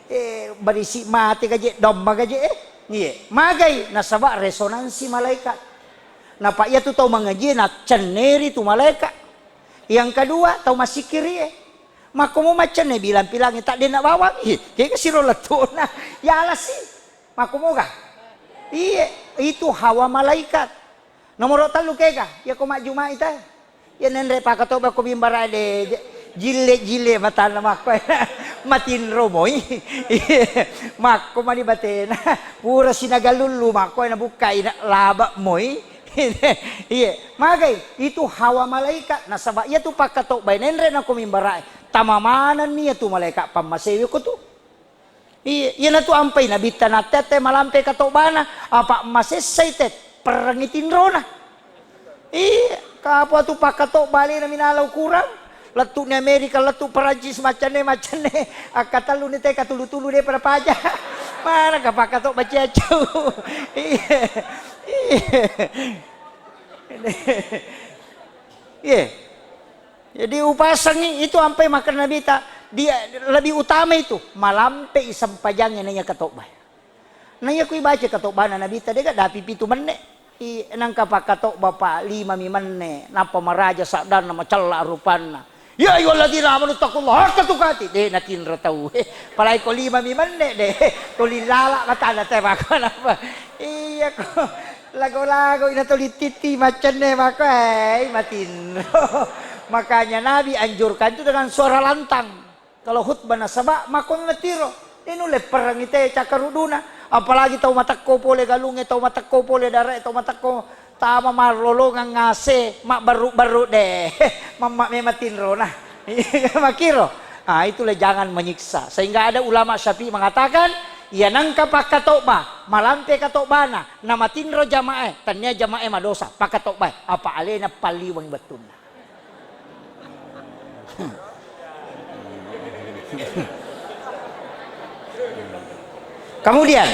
Eh, barisi mate gaje domma gaje eh. Iya, magai nasaba resonansi malaikat. Napa iya tu tau mangaji na cenneri tu malaikat. Yang kedua tau masikiri eh. Makkomo maccenne bilang-pilangi tak dena bawang. Ih, kega siro lettuna. Ya alasi. Makkumoga? Iye, itu hawa malaikat. Nomoro tellu kega, iya ko majjumai ta. Iya nenre pakatobba ko mimbara de, je-, jille-jille matanna makko. Matinro moi. Iye, makko mani batena. Pura sinagalullu makko na bukkai na laba moi. Iye, magai itu hawa malaikat. Nasaba iya tu pakatobba nenre na ko mimbara. Tama manenni iya tu malaikat pammasewe ko tu. Iya, iyanatu ampai nabitta natte-atte malampe katobbana, apa masessai te perrengngi tinrona. Iya, kapo atu pakkatobba alena minala ukurang. Lettu ni Amerika, lettu Perancis, maccanne, maccanne. Akkatellu ni te katulu-tulu de pada paja. Mana ka pakkatobba ciaccu. Iya. Iya. Iya. Jadi upasengngi itu ampai makkeda Nabitta, dia lebih utama itu malampe i sempajangnge naiya katobba. Naiya kui baca katobbana Nabitta dega dapi pitu menne. I, nangka pakkatobba pa lima mi menne, nappa maraja saddanna macella rupanna. Ya ayyuhalladzina amanu taqullaha haqqa tuqatih. De natinro tau. Palai ko lima mi menne de. Tuli lala matana te maka napa. Iya ko. Lago-lago ina toli titti maccenne mako, eh, matinro. Makanya Nabi anjurkan itu dengan suara lantang. Kalau khutbah nasaba mako matiro. Ini nulle perang ite cakkaruduna. Apalagi tau matekko pole galunge, tau matekko pole dare, tau matekko Tama marrolongang ngase, mabberru-berru de. Mamma memang tinrona. Makiro. Ah, itulah jangan menyiksa. Sehingga ada ulama Syafi'i mengatakan, iya nangka pakkatobba, malampe katobana, namatinro jamaah, tania jamaah madosa, pakkatobba, apa alena palliweng bettunna. Kemudian,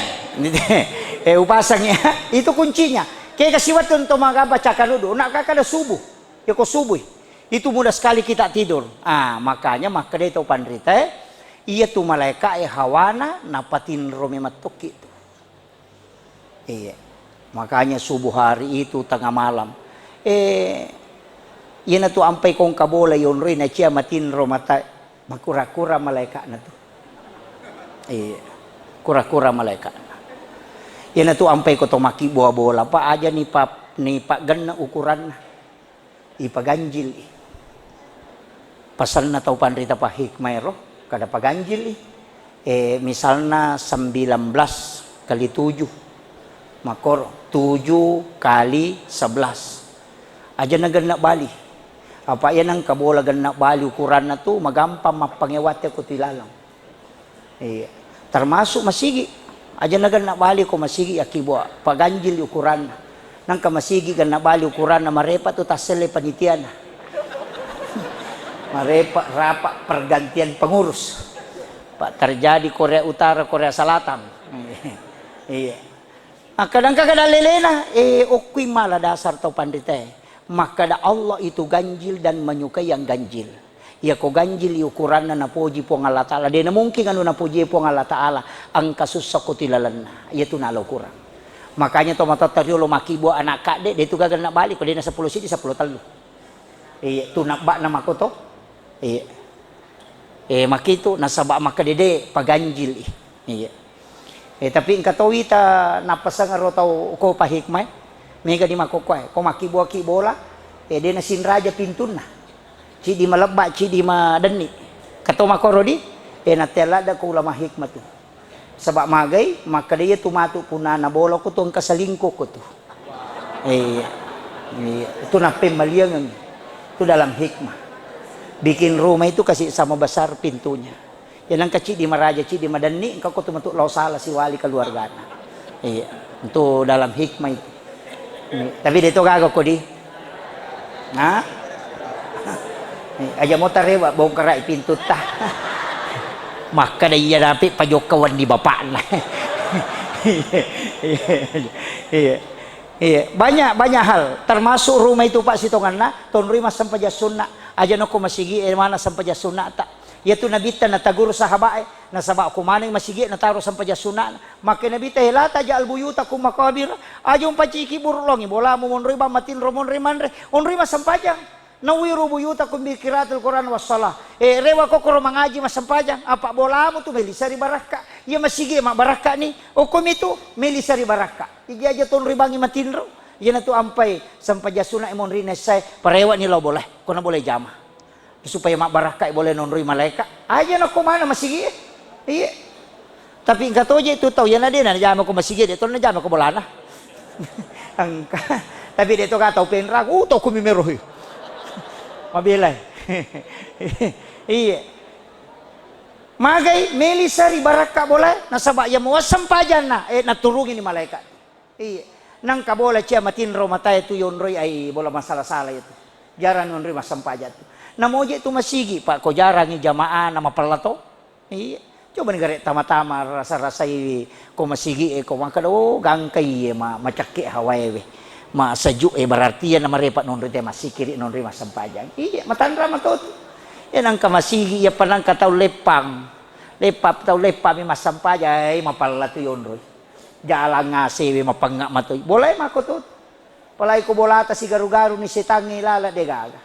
eh, upasang ya, itu kuncinya. Ke kasiwat untuk magaba cakarudu, nak kakak ada subuh, ya kok subuh, itu mudah sekali kita tidur. Ah, makanya makkeda tau panrita, eh, iya tu malaika e hawana napatinro memattoki tu. Iya. Makanya subuh hari itu tengah malam. Eh, iyanatu ampai kongka bola yonroi nacia matinro mata makura-kura malaikatna tu. Iya. Kura-kura malaikatna. Iyanatu ampai ko to maki bola-bola, Pak, aja ni pap-, ni paggenna ukuranna. Ipaganjili. Pasanna tau panrita pahikmaero, kada paganjili. Eh, misalna sembilan belas kali tujuh. Makkoro, tujuh kali sebelas. Aja nagenna bali. Apa iya nangka bola genna bali ukuranna tu, magampang mappangewatte ko tu ilalang. Iya. Termasuk masigi. Aja nagenna bali ko masigi, akkiboa, paganjili ukuranna. Nangka masigi genna bali ukuranna, marepa tu tasselle panitiana. Marepa rapat pergantian pengurus. Pak, terjadi Korea Utara, Korea Selatan. Iya. Akkadangka kada lelena, eh, okkui mala dasar tau panritae. Makkada Allah itu ganjil dan menyukai yang ganjil. Iyako ganjil ukuranna napoji Puang Allah Ta'ala. De namungkin anu napoji Puang Allah Ta'ala, engka sussa ko tilalenna. Iyatu nala ukurang. Makanya to matotta riolo makkibua anak kadde, de tu gaga nabali, ko de na seppulo siji, seppulo tellu. Iya, tu nabba'na makoto. Iya. Eh, makitu nasaba makkadede paganjili. Iya. Eh, tapi engka towi ta nappaseng ro tau ko pahikmai. Mega di makkokkoe, ko makkibua-kibola, eh, de nasinraja pintunna. Cidi malebba, cidi madenni. Kato makoro di, eh, natte ladda ko ulama hikmah tu. Saba magai, makkeda iya tu matu punana bola ko tu engka selingkuh ko tu. Iya. Iya. Itu nappemmaliangeng. Itu dalam hikmah. Bikin rumah itu kasih sama besar pintunya. Ya nangka cidi maraja, cidi madenni, engka ko tu matu lao sala siwali keluargana. Iya. Itu dalam hikmah itu. Iya. Tapi de to gaga ko di. Nah? Aja mo tarewa bongkarai pintutta. Makkeda iya dapi pajokka wenni bapakna. Iya. Iya. Iya. Banyak, banyak hal. Termasuk rumah itu, Pak, sitonganna, tonroi massempajang sunna. Aja nokko masigi, eh, mana sempajang sunna ta. Iyatu nabitta nataguru sahabae. Nasaba ko maneng masigi nataro sempajang sunna. Makke nabitta, "La taj'al buyutakum maqabir." Aja umpaciki buru longi bolamu monroi bang matinro monroi manre. Onroi massempajang. Nawwiru buyutakum bi qiraatil Qur'an was shalah. Eh, rewa kokkoro mangaji massempajang, apa bolamu tu melisa ri barakka. Iya masigi mabbarakka ni, okkomi tu melisa ri barakka. Iji aja tonroi bangi matinro. Iyanatu ampai sempajang sunna monri nessae, parewa ni lao boleh, kona boleh jama. Supaya mabbarakka boleh nonroi malaika. Aja nakko mana masigi. Iya. Tapi engka toje tu tau, iyana de najama ko masigi, de to najama ko bolana. Engka. Tapi de to ka tau penrang, uh, tau kumi merohi. Mabelai. Iya. Magai, melisa ri barakka bola, nasaba iya muasseng pajanna, eh, naturungi ni malaikat. Iya. Nangka bola cia matinro matae tu yonroi ai bola masala-sala itu. Jarang yonroi massempajang tu. Namoje tu masigi, Pak, ko jarangi jamaah na mapella to. Iya. Coba ni gare tama-tama rasa-rasai ko masigi e ko makkeda, "Oh, gangka iye ma-, macakke hawae we. Ma sejuk e, berarti iya na marepa nonroi te massikiri nonroi massempajang." Iya, matanra mato tu. Iya nangka masigi, iya pa nangka tau leppang. Leppang, tau leppang mi massempajang, ai mapella tu yonroi. Jalang asewe mapengnga matoi. Bolae mako tu. Apalagi ko bolata sigaru-garu ni setangnge lala de gaga.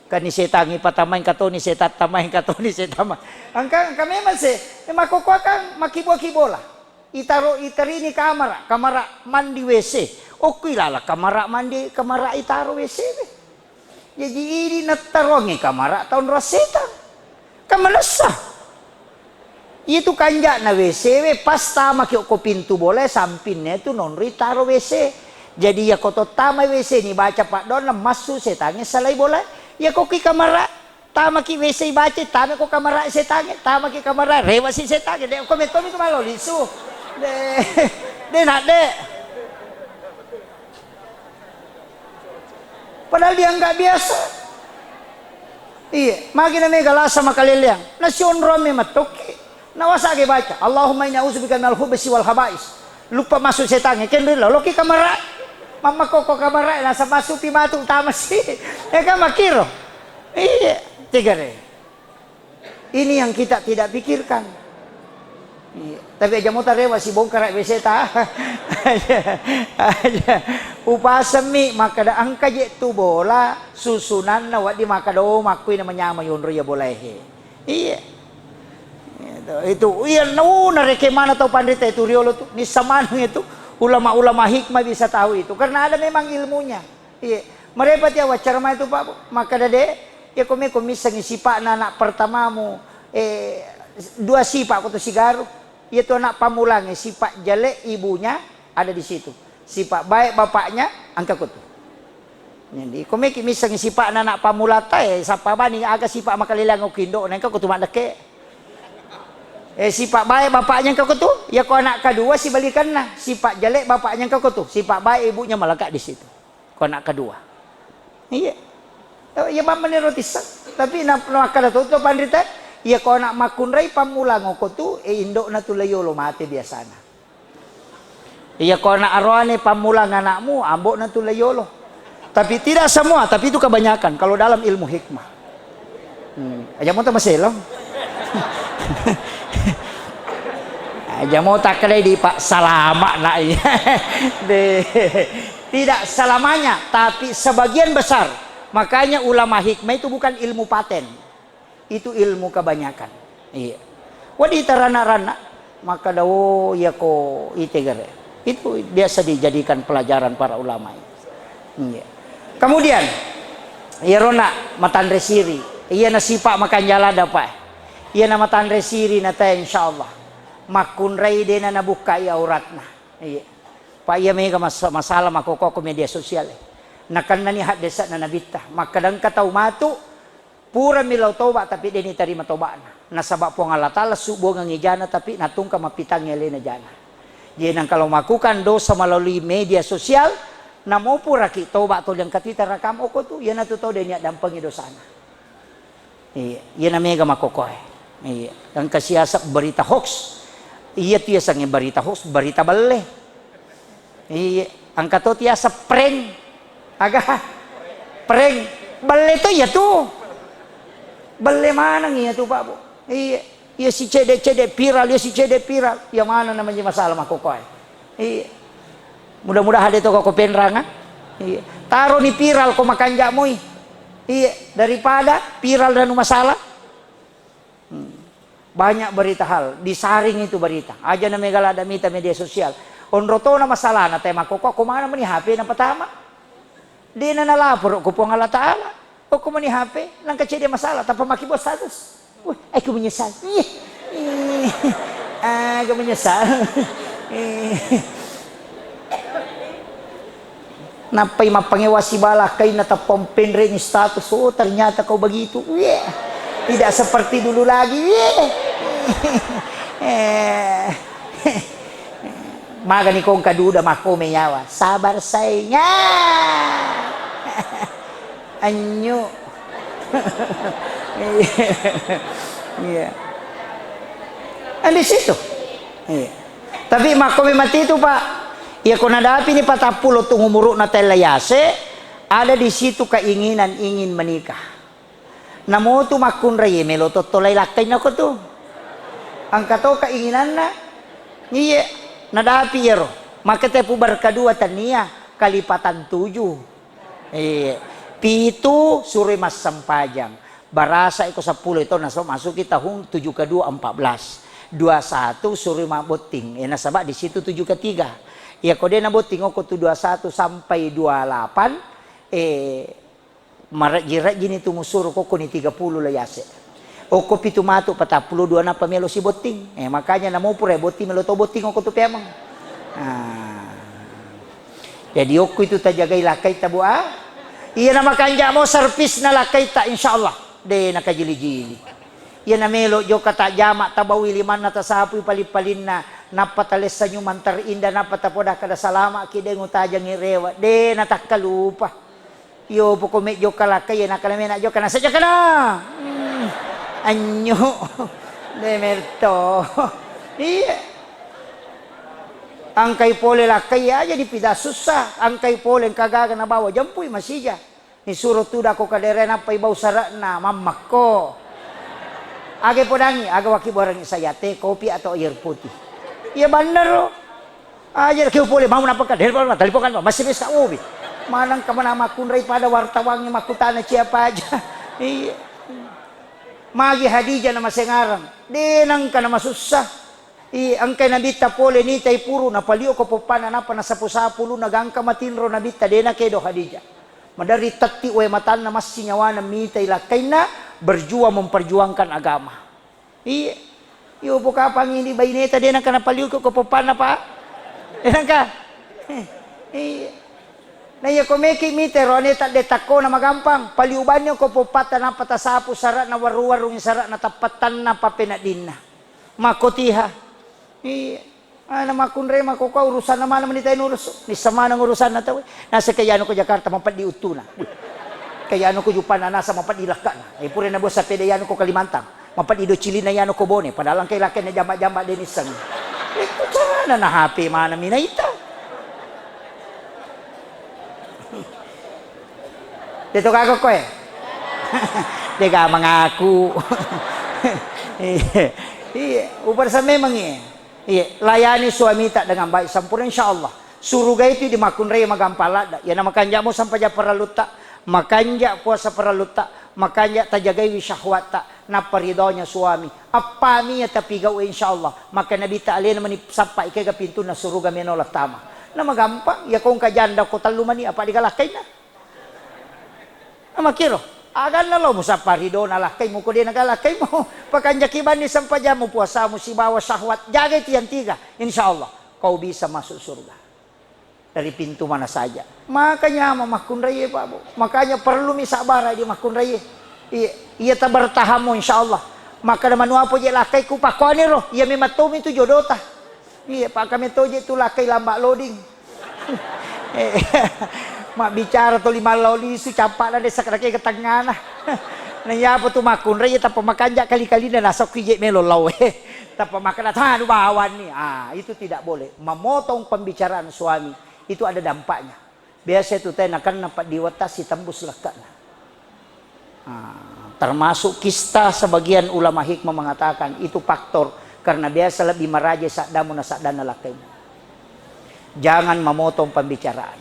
Kan ni setangnge patamai engka to ni setang tamai engka to ni setang ma-, engka, engka memang se, eh, makkokkoe kan makkibua-ki bola. Itaro, itarini kamara, kamara mandi W C. Okko ilala kamara mandi, kamara itaro W C we. Jaji idi nattaroangngi kamara taonrong setang. Kan manessa. Itu kanja'na W C we, pas tamaki okko pintu bolae, sampinna tu nonroi taro W C. Jadi, iyako to tama W C ni baca paddoanna, massu setangnge salai bola. Iyako ki kamara, tamaki W C baca, tamako kamara setangnge, tamaki kamara, rewasi setangnge. De, ko mettomi tu malo lisu. De, de nak de. Padahal dianggap biasa. Iya, magi na mega lasa makaleleang. Nasionro me mattoki. Nawasage baca, "Allahumma inni a'udzubika minal khubsi wal khaba'is." Lupa masuk setangnge, kenri loloki kamara. Mamma koko kamara, nasa masupi matu tamasi. Ya kan makiro. Iya, tegare. Ini yang kita tidak pikirkan. Iya. Tapi aja mota rewa sibongkara W C ta. Aja, aja. Upasemmi makkada engka je tu bola susunanna waddi makkada, oh, makkui na manyama yonro ya bola he. Iya. Itu, itu, iya, nau nareke mana tau panrita itu riolo tu, nissa maneng itu, ulama-ulama hikmah bisa tahu itu, karena ada memang ilmunya. Iya. Merepati awaccara mai tu, Pak, Bu. Makkada de, iya ko meko missengi sipa'na anak pertamamu, eh, dua sipa' ko tu sigaru. Iya tu anak pamulange, sipa' jale ibunya ada di situ. Sipa' baik bapaknya engka ko tu. Jadi, ko meki missengi sipa'na anak pamulata, eh, sappa bani aga sipa' makaleleang ko indo'na engka ko tu maddekke. Eh, sipa' baik bapaknya engka ko tu, iya ko anak kedua sibalikanna, sipa' jale bapaknya engka ko tu, sipa' baik ibunya melekat di situ. Ko anak kedua. Iya. Iya, bamma ni roti sa. Tapi na, na makkada to, to panrita, iya ko anak makkunrai pammulang ko tu, eh, indo'na tu la yolo mate biasana. Iya ko anak aroane pammulang anakmu, ambo'na tu la yolo. Tapi tidak semua, tapi itu kebanyakan kalau dalam ilmu hikmah. Hmm, aja mota maselang. Aja mota kedai di Pak Salama nak iya. De. Tidak selamanya, tapi sebagian besar. Makanya ulama hikmah itu bukan ilmu paten. Itu ilmu kebanyakan. Iya. Wadi tarana-rana, maka dawo iya ko itegere. Itu biasa dijadikan pelajaran para ulama. Iya. Kemudian, iya rona matanre siri. Iya na sipa' makanjala dapat. Iya na matanre siri na teh, insyaallah. Makkunrai dena nabukkai auratna. Iya. Pak, iya mega mas-, masalah makkokko ko media sosial. Nakennani haddese'na Nabitta. Makkadangka tau matu, purami lao toba, tapi de' nitarima toba'na. Nasaba Puang Allah Ta'ala subbuangengngi jana, tapi natungka mappitangngi alena jana. Jadi, nangka lao makukan dosa melalui media sosial, namo puraki toba toli engka tita rakam oko tu, iyanatu tau de' niaddampengi dosana. Iya, iyana mega makkokkoe. Iya, engka siaseng berita hoax. Iya tu yasengnge berita hoax, berita belle. Iya, engka to tiaseng prank. Aga? Prank. Belle to iya tu. Belle maneng iya tu, Pak, Bu. Iya. Iya si cede-cede viral, iya si cede viral. Iya maneng namanya masalah makkokkoe. Iya. Mudah-mudahan de' to ko penrang, ah. Iya. Taroni viral ko makanja' moi. Iya, daripada viral nanu masalah. Hmm. Banyak berita hal, disaring itu berita. Aja na mega ladda mita media sosial. Onro tona masalahna te makkokko, ko mana meni H P na patama. De' na nalaporo ko Puang Allah Ta'ala. Okko meni H P, nangka cede masalah, tappa makkibau status. Wah, aku menyesal. Ih, ih, aku menyesal. Ih. Nappai mappangewa sibala kainna tappa penre'ni status. Oh, ternyata kau begitu. Wih, tidak seperti dulu lagi. Wih. Eh. Magani kongka duda makkome yawa. Sabar sayang. Anyu. Iya. Kan di situ. Iya. Tapi makkome mati itu, Pak. Iya, ko nadapini patappulo tu umuru'na tella yase, ada di situ keinginan ingin menikah. Namo tu makkunrai melo tottolai lakkainna ko tu. Engka to keinginanna. Iye, nadapi iyaro. Maka tepu berkadua tania kalipatan tujuh. Iye. Pitu suroi massempajang. Barasa iko seppulo itu naso masuki tahun tujuh kedua empat belas. Dua satu suroi mabotting. Eh, nasaba di situ tujuh ketiga. Iya ko de' nabotting oko tu dua satu sampai dua lapan, eh, Marejji-rejjini tu musuru kokkoni tiga puluh lo yase. Okko pitu matu patappulo dua nappa melo sibotting. Eh, makanya namo pura botting melo to botting okko tu peameng. Ah. Jadi okko itu tajagai lakkaita, Bu, ah. Iya na makanjamo servisna lakkaita, insyaallah de nakajili-jili. Iya na melo jokka tajama, tabaui limanna, tasapui paling-palinna, nappa talessa nyumang terindah, nappa tapoda kada salama ki, de ngutajangi rewe, de natakkalupa. Iyo poko me jokka lakkai, iya nakkana mena jokka, nasa jokkana. Hmm. Anyu. De merto. Iya. Angkai pole lakkai aja dipida susah, angkai pole engka gaga nabawa jempui masija. Nisuro tudako kadere nappai bau sare'na, mammakko. Aga podangi, aga waki borangi saya, teh, kopi atau air putih. Iya bannero. Aja ke pole mau napaka, telepon, telepon kan, masih bisa ubi. Manang kemana makkunrai pada wartawangi makkutana siapa aja. Iya. Magi Hadijah nama sengarang. De nangka nama susah. I, engkai Nabitta pole nitai puru, napalio ko poppana, nappa nasapu-sapu ulunna, gangka matinro Nabitta, de nakedo Hadijah. Maderri tetti wae matanna, massi nyawana mitai lakkainna, berjuang memperjuangkan agama. Iya. Iyo pokapang ini baineta, de nangka napalio ko poppana, Pak. De nangka. Iya. Na iya ko meki mite ro aneta de takkona magampang, paliu banni ko poppatta, nappa tasapu sara'na, warru-warrungi sara'na, tappattanna, pappeneddinna. Makkotiha. Iya. Ana makkunrai makkokua urusanna maneng meni tae nurus. Nisseng maneng urusanna tau. Naseng ke yanu ko Jakarta mapeddi uttuna. Wih. Ke yanu ko Juppana nasa mapeddi lekkana. Eh, pura na bos sapeda yanu ko Kalimantan. Mapeddi do cilinna yanu ko Bone. Padahal engkai lakkainna jamba-jamba de nisseng. Itu carana na H P maneng mi naita. Deto kagok koe. Dega mengaku. Iya. Iya, ubarsa memang iya. Iya, layani suamita dengan baik sempurna, insya Allah. Suruga itu di makkunrai magampang ladda. Iya, na makanja mo sampaja parallutta, makanja puasa parallutta, makanja tajagaiwi syahwatta, nappa ridhonya suami. Appami ya tapi gau, insya Allah. Maka Nabi ta alena meni sappa ikega pintunna suruga meno lattama. Na magampang, ya kongka janda ko tellu mani apa digalakkainna. Amakkiro, aganna lo musappa ridona lakkaimu ko de naga lakkaimu. Pakanjaki banni sempajammu, puasamu sibawa syahwat. Jagai tiang tiga, insya Allah kau bisa masuk surga dari pintu mana saja. Makanya makkunraie, Pak, Bu. Makanya perlu mi sabara di makkunraie. Iya, iya tabertahammu insya Allah. Maka da manuapo je lakkaiku pakkuaniro, iya memang tomi tu jodota. Iya, Pak, kami toje tu lakkai lamba loading. Eh, mabbicara toli mallau lisu, cappa'na desa kadake ke tengngana. Na iyapa tu makkunrai, tappa makanja kali-kalina nasokki je melo lao, eh. Tappa makkeda, "Tanu bawanni." Ah, itu tidak boleh. Memotong pembicaraan suami itu ada dampaknya. Biasa itu teh nakenna peddi wetta sitembus lekkana. Ah, termasuk kista, sebagian ulama hikmah mengatakan itu faktor karena biasa lebih maraja saddamu na saddanna lakkaimu. Jangan memotong pembicaraan.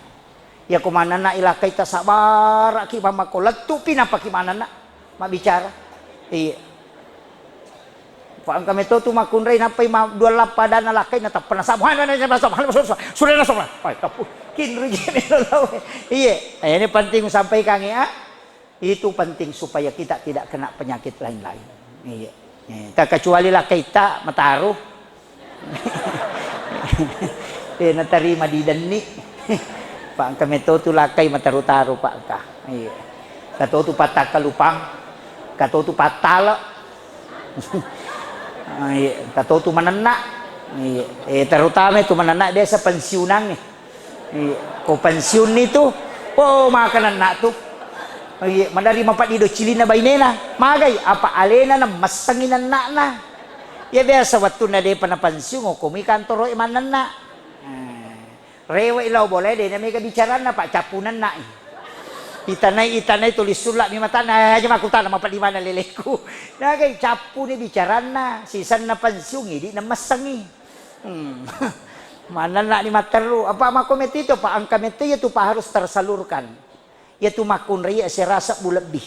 Iya ko manenna ilakkai tasabaraki mammako lettupi nappaki manenna mabbicara. Iya. Fa engka meto tu makkunrai nappai ma-, dua lappa adanna lakkai natappa nasabu. Hai, hai, hai, hai, sop, hai, sop, sop, sop. Sudah nasop lah. Hai, kapu. Kinru je melo lao. Iya. Eh, ini penting sampaikan ya. Itu penting supaya kita tidak kena penyakit lain-lain. Iya. Eh, terkecuali lakkaita mataru. Eh, natarima didenni. Pak, engka meto tu lakkai mataru-taru, Pak, engka. Iya. Kato tu pattakkalupang, kato tu pattale. Ah, iya, engka to tu manenna. Iya. Eh, terutama tu manenna biasa pensiunan nih. Iya. Ko pensiun itu, oh, maka nenna tu. Iya, madari mapeddi do cilinna bainena. Magai, apa alena na messengi nenna'na. Ya biasa wattunna depa na pensiun, ko mi kantoro e manenna. Eh. Rewe'i lao bolae, de na mega bicaranna, Pak, cappu nenna'i. Itanai, itanai tuli sulla'mi matanna, eh, aja makkutana mapeddi maneng leleku. Nagai cappuni bicaranna, sisenna pensiun, idi na messengi. Hmm. Manenna'ni matteru. Apa makko metti to, Pak, engka metti iya tu, Pak, harus tersalurkan. Iyatu makkunrai asera sebbu lebbi.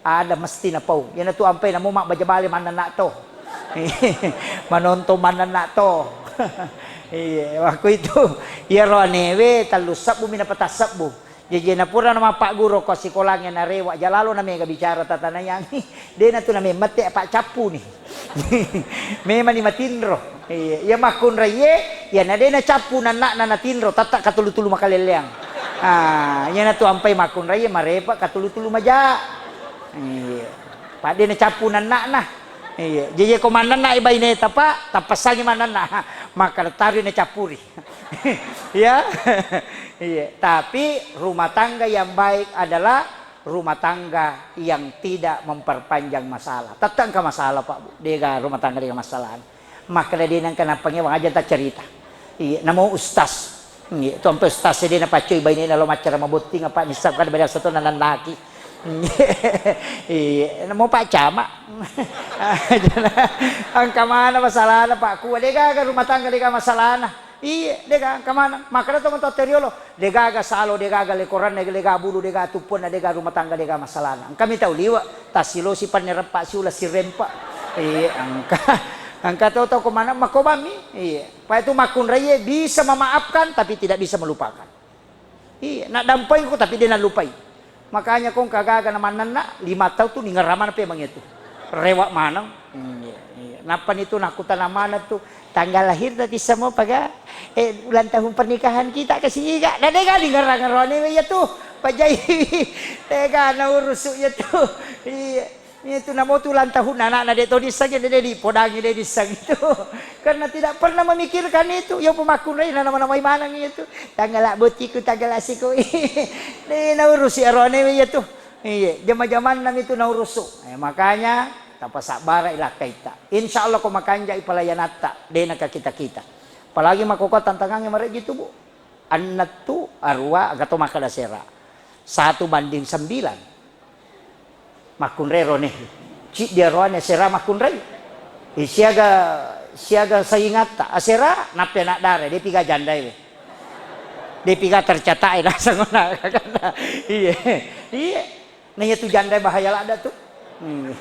Ada mesti napau. Iyanatu ampai namo mabbaja bale manenna to. Manontong manenna to. Iya, waktu itu iyaro anewe tellu sebbu mi napatassebbu. Jaji napurana mappagguru ko sikolangnge narewa jalalo na mega bicara tatanayang. De natu namemmette apa cappuni. Memani matinro. Iya, iya makkunraiye, iya na de nacappu nanna'na natinro, tatta katulu-tulu makalelleang. Ah, iya natu ampai makkunraiye marepa katulu-tulu maja. Iya. Padde nacappu nanna'na. Iya. Jaji ko mannanna baineta, Pak, tappassangi mannanna. Makkada tari nacappuri. Ya. Iya. Tapi rumah tangga yang baik adalah rumah tangga yang tidak memperpanjang masalah. Tette engka masalah, Pak, Bu. Dega rumah tangga dega masalah. Makkada de nengka nappangewang aja taccarita. Iya, namo ustaz. Iya, tu ampe ustaz de napaccoi bainena lo maccara mabotting apa nissab kada biasa to nanannaki. Iya, namo Pak Camat. Engka mana masalahna, Pak? Kuwa de gaga rumah tangga de gaga masalahna. Iya, de gaga engka mana. Makkada to matoa teriolo, de gaga salo, de gaga lekoranna, de gaga bulu, de gaga tuppuanna, de gaga rumah tangga de gaga masalahna. Engka mi tau liwa, tasilosi panne reppa siula sirempa. Iya, engka. Engka to tau ko mana makobami. Iya. Paya tu makkunraiye bisa memaafkan tapi tidak bisa melupakan. Iya, naddampengko tapi de nallupai. Makanya ko engka gaga na mannanna, lima tau tu ningerramana pemang itu. Rewa maneng. Hmm, iya, iya. Nappa nitu nakkutana maneng tu, tanggal lahir tadi semua paga, eh, ulang tahun pernikahan kita ke sini ga? Na de ga ningerra-ngerrone iya tu. Pajai. De ga naurusu iya tu. Iya. Itu namo tu ulang tahun anakna de to dissengi, de, de dipodangi, de dissengi itu. Karena tidak pernah memikirkan itu. Ya pemakkunrai na nama-namai maneng itu. Tanggal bottiku, tanggal asiko. De naurusi arone iya tu. Iya, jama-jamanna itu naurusu. Eh, makanya tapasabbara ilakkaita. Insya Allah ko makanjai pelayanatta, de naka kita-kita. Apalagi makkokkoe tantangangnge mareji tu, Bu. Ennettu, arua, aga to makkeda sera. Satu banding sembilan. Makkunrai rone. Ciddi aroane asera makkunrai. Eh, siaga, siaga saingatta. Asera, nappi anak dara, de piga jandai we. De piga tercatat e naseng ona. Iya. Iya. Na iya tu janda bahaya ladda tu. Hmm.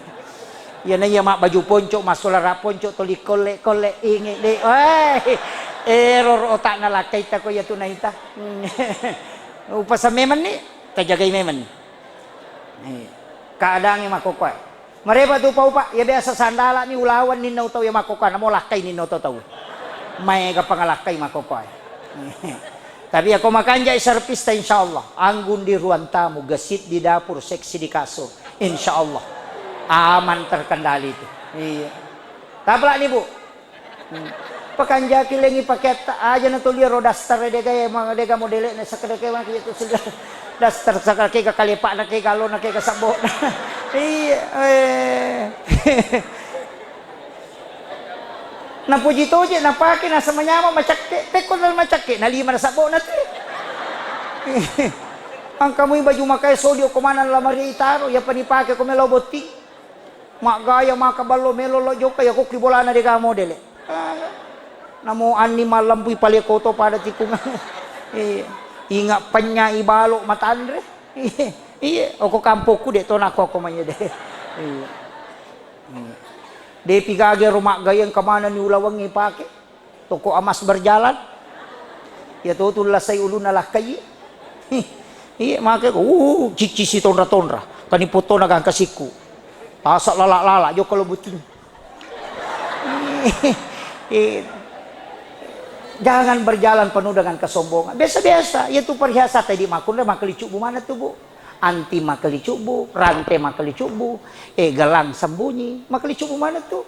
Iya na iya mabbaju ponco, massolara ponco, toli kolle-kolle, inge de. Weh. Error otakna lakkaita ko iya tu naita. Hmm. Upasang memang ni, tajagai memang ni. Eh, keadaannya makkokkoe. Marepa tu upa-upa, ya biasa sandala mi ulawan ninna utau ya makkokkoe, namo lakkai ninna utau tau. Maega pangalakkai makkokkoe. Tapi ya ko makanjai servista, insya Allah. Anggun di ruang tamu, gesit di dapur, seksi di kasur. Insya Allah. Aman terkendali itu. Iya. Taplak ni, Bu. Hmm. Pakanjaki lengi pakeatta aja na tolia ro daster dega e, ma-, dega modele'na sekedeke maki itu sudah daster sekedeke ga kalepa'na ke galona ke ga sabbo'na. Iya, eh. Napuji toje napake nasaba nyameng macakke, pekko na macakke na lima na sabbo'na tu. Engka mui baju makae sodi okko maneng lamari itaro, iya pa nipake ko melo botting. Maggaya maka ballo melo lo jokka, iya kokki bolana dega modele. Ah, namo anni mallampui pale koto pada tikung. Iya. Inga pennya ibalo matanre. Iya. Iya, oko kampokku de to nako ko manye de. Iya. Iya. De pigage ro maggaya engka manenni ulawengnge pake. Toko emas berjalan. Iya to tu lasai ulunna lakkai. Iya, make ko, uh, cicci si tonra-tonra. Kani potona gangka sikku. Asa lala-lala jokka lo buting. Eh, jangan berjalan penuh dengan kesombongan. Biasa-biasa, iya tu perhiasan tadi makkunre makkelicubbu mana tu, Bu. Anti makkelicubbu, rante makkelicubbu, eh, gelang sembunyi, makkelicubbu mana tu.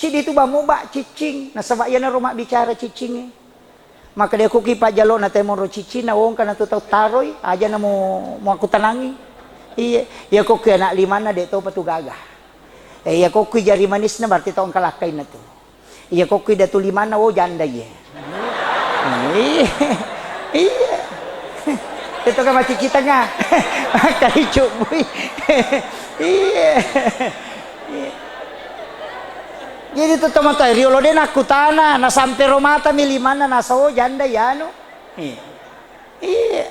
Cidi tu bamu ba cicing, nasaba iyana ro mabbicara cicingnge. Makkeda, "Iyako ki pajjalo na temoro ciccinna, wongka na tu tau taroi, aja na mu, muakkutanangi." Iye, iyako ki anak limanna de topa tu gaga. Eh, iyako ki jari manisna berarti tau engka lakkainna tu. Iyako ki datu limanna, wo janda iye. Iye. Iye. Itu kan macicitanga. Makkali cubbui. Iye. Iye. Jadi tu tomatoa riolo de nakkutana, nasampe ro mata mi limanna nasa, oh, janda iyanu. Iya. Iya.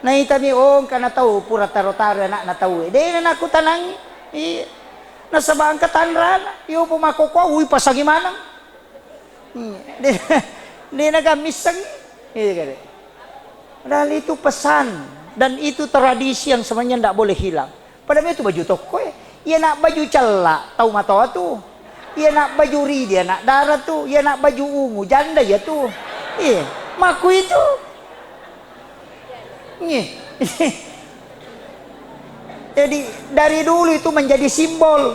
Naitami, oh, engkana tau pura taro-taro anakna tau. De na nakkutanangi. Iya. Nasaba engka tanrana. Iyo po makkokkoe, ui pasangi maneng. Iya. De, de na gammisseng. Iya kare. Padahal itu pesan dan itu tradisi yang sebenarnya ndak boleh hilang. Padahal itu baju tokko e. Iya nak baju cella tau matoa tu. Iya nak baju ridi anak dara tu. Iya nak baju ungu janda ya tu. Iya, maku itu. Iya. Jadi dari dulu itu menjadi simbol.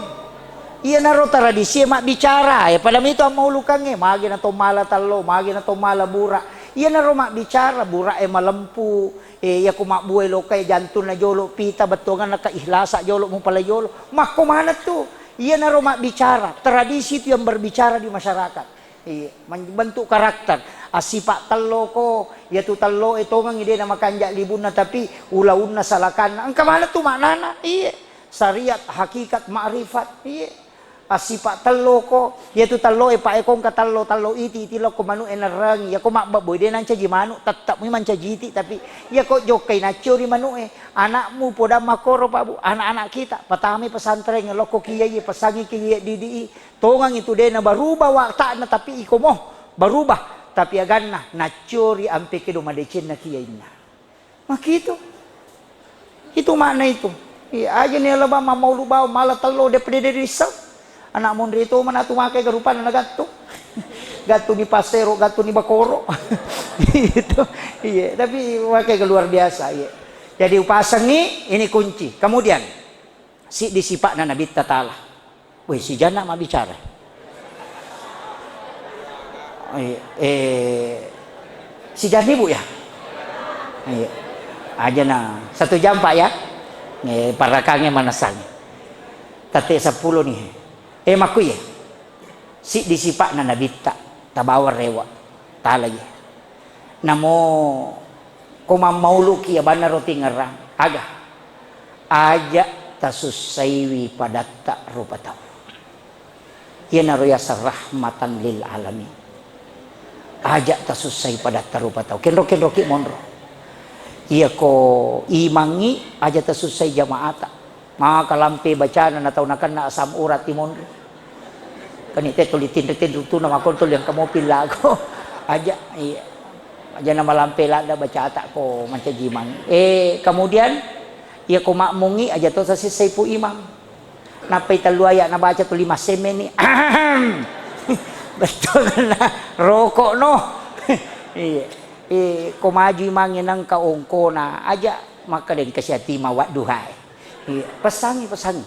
Iyanaro tradisi e mabbicara, e pada mitu ammaulukangnge, magi na to mala tallo, magi na to mala bura. Iyanaro mabbicara, bura e malempu, e yako mabbue loka e jantunna jolo, pita bettuanganna keihlasa jolo, mupala jolo. Makko maneng tu. Iyanaro mabbicara, tradisi itu yang berbicara di masyarakat. Iya, men-, bentuk karakter. Assipa telloko, iyatu telloe tongengngi de namakanja libunna, tapi ulaunna salakanna. Engka maneng tu maknana. Iya. Syariat, hakikat, makrifat. Iya. Assipa telloko, iyatu telloe paekongka tello, tello iti, iti lokko manu'e nerrengi. Iyako mabbebboi de nancaji manu, tettep mi mancaji iti, tapi iyako jokkai nacciori manu'e. Anakmu podang makkoro, Pak Bu, anak-anak kita, patamai pesantren, lokko kiai, pesangi kiai didi i. Tongang itu de nabarubah watakna, tapi iko mo barubah. Tapi aganna nacciori ampe kedo madecenna kiyainna. Makitu. Itu makna itu. Iya, aja ni alaba mammaulu bau mala tello de pede de rissau. Anak monri itu mana tu makai garupan na gattu. Gattu ni pasero, gattu ni bakoro. Itu. Iya, tapi makai luar biasa, iya. Jadi upasengi ini kunci. Kemudian Siddi sipa'na Nabitta Ta'ala. Weh, sijanna mabbicara. Eh, eh, sijanni, Bu, ya? Iya. Aja na satu jam, Pak, ya. Eh, parakange manassangi. Tette seppulo nih. Eh, makku ya. Siddi sipa'na Nabitta, tabawang rewa, talai. Namo ko mammauluki abanna ro tingerang, aga? Aja tasussaiwi padatta rupa tau. Iyanaro yaseng rahmatan lil alamin. Aja tasussai padatta rupa tau. Kenro-kenroki monro. Iyako imangngi aja tasussai jamaata. Maka lampe bacana na tau nakenna asam urat timonri. Kani te tuli tinri-tinri tuna makon tuli engka mopi lago. Aja, iya. Aja na malampe ladda bacata ko mancaji imang. Eh, kemudian, iya ko makmungi aja to sasissai pu imang. Nappai tellu ayat nabaca tuli massemmeni. Betul na rokok no. Iya. Eh, ko maju imangnge nengka ongkona aja makkeda engka siatima wadduhae. Iya, pesangi, pesangi.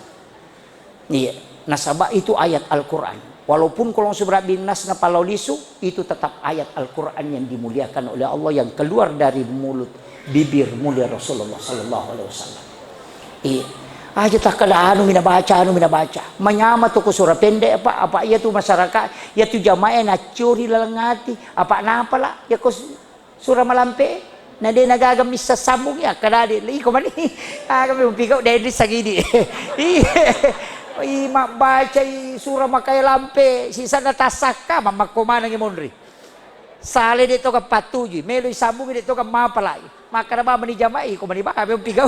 Iya, nasaba itu ayat Al-Quran. Walaupun kalau sudah bin nas na palau lisu, itu tetap ayat Al-Quran yang dimuliakan oleh Allah yang keluar dari mulut bibir mulia Rasulullah sallallahu alaihi wasallam. Iya. Aja takkeda anu mina baca, anu mina baca. Manyama tu ku sura pendek apa, apa iya tu masyarakat, iya tu jamaah nacuri laleng ati, apa napa lah, ya kos Sura malampe, na de nagaga missa sambung ya, kada de, iko mani. Ah, kami mupigau de di sagidi. Iya. I mabbacai sura makaya lampe, sisana tasakka, mammakko manengi monri. Sale de toga patujui, melo sambung de toga mapalai. Makkada ba mani jamai, iko mani ba, kami mupigau.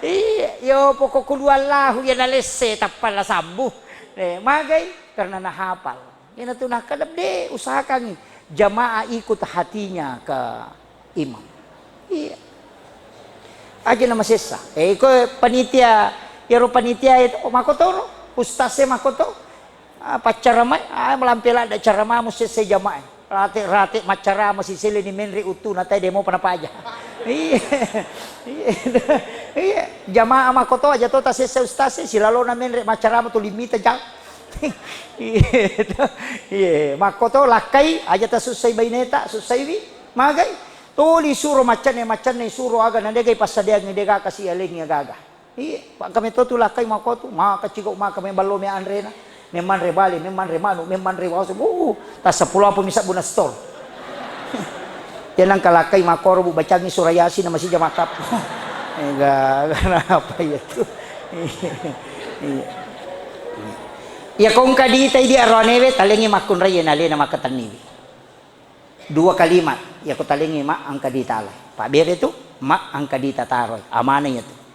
Iya, yo pokok kuluallahu ya nalesse, tappa la sambu. Eh, magai, karena nahapal. Iyanatu nakkeda de, usahakangngi jamaah ikut hatinya ke imam. Iya. Aja na masessa. Eh, iko panitia, iyaro panitia itu, oh, makkotoro, ustaz e makkoto. Ah, paccaramai, ah, malampe ladda caramamu sessa jamaah. Rate-rate maccarama sisele ni menre uttuna tai demo pana paja. Iya. Iya. Iya, jamaah makkoto aja to tasessa ustaz e, silalona menre maccarama tu limita jang. Iya, iya, makkoto lakkai aja tasussai baineta, sussaiwi, magai. Tuli suro maccanne, maccanne suro aga na degai passadiangngi dega kasi alengngi aga-aga. Iya, pa kami to tu lakkai makkotu, maka cigau maka me ballo me anrena. Memmanre bale, memmanre manu, memmanre wasu. Uh, tassa pulo apa misa buna stor. Tenang kalakkai makoro bu bacangi surah Yasin na masija makap. Enggak, kenapa ya tu? Iya. Iya kongka dita idi aroanewe talengi makkunrai nalena makatenniwi. Dua kalimat, iya ko talengi ma angka dita alai. Pak bere tu, ma angka dita taroi. Amana iya tu.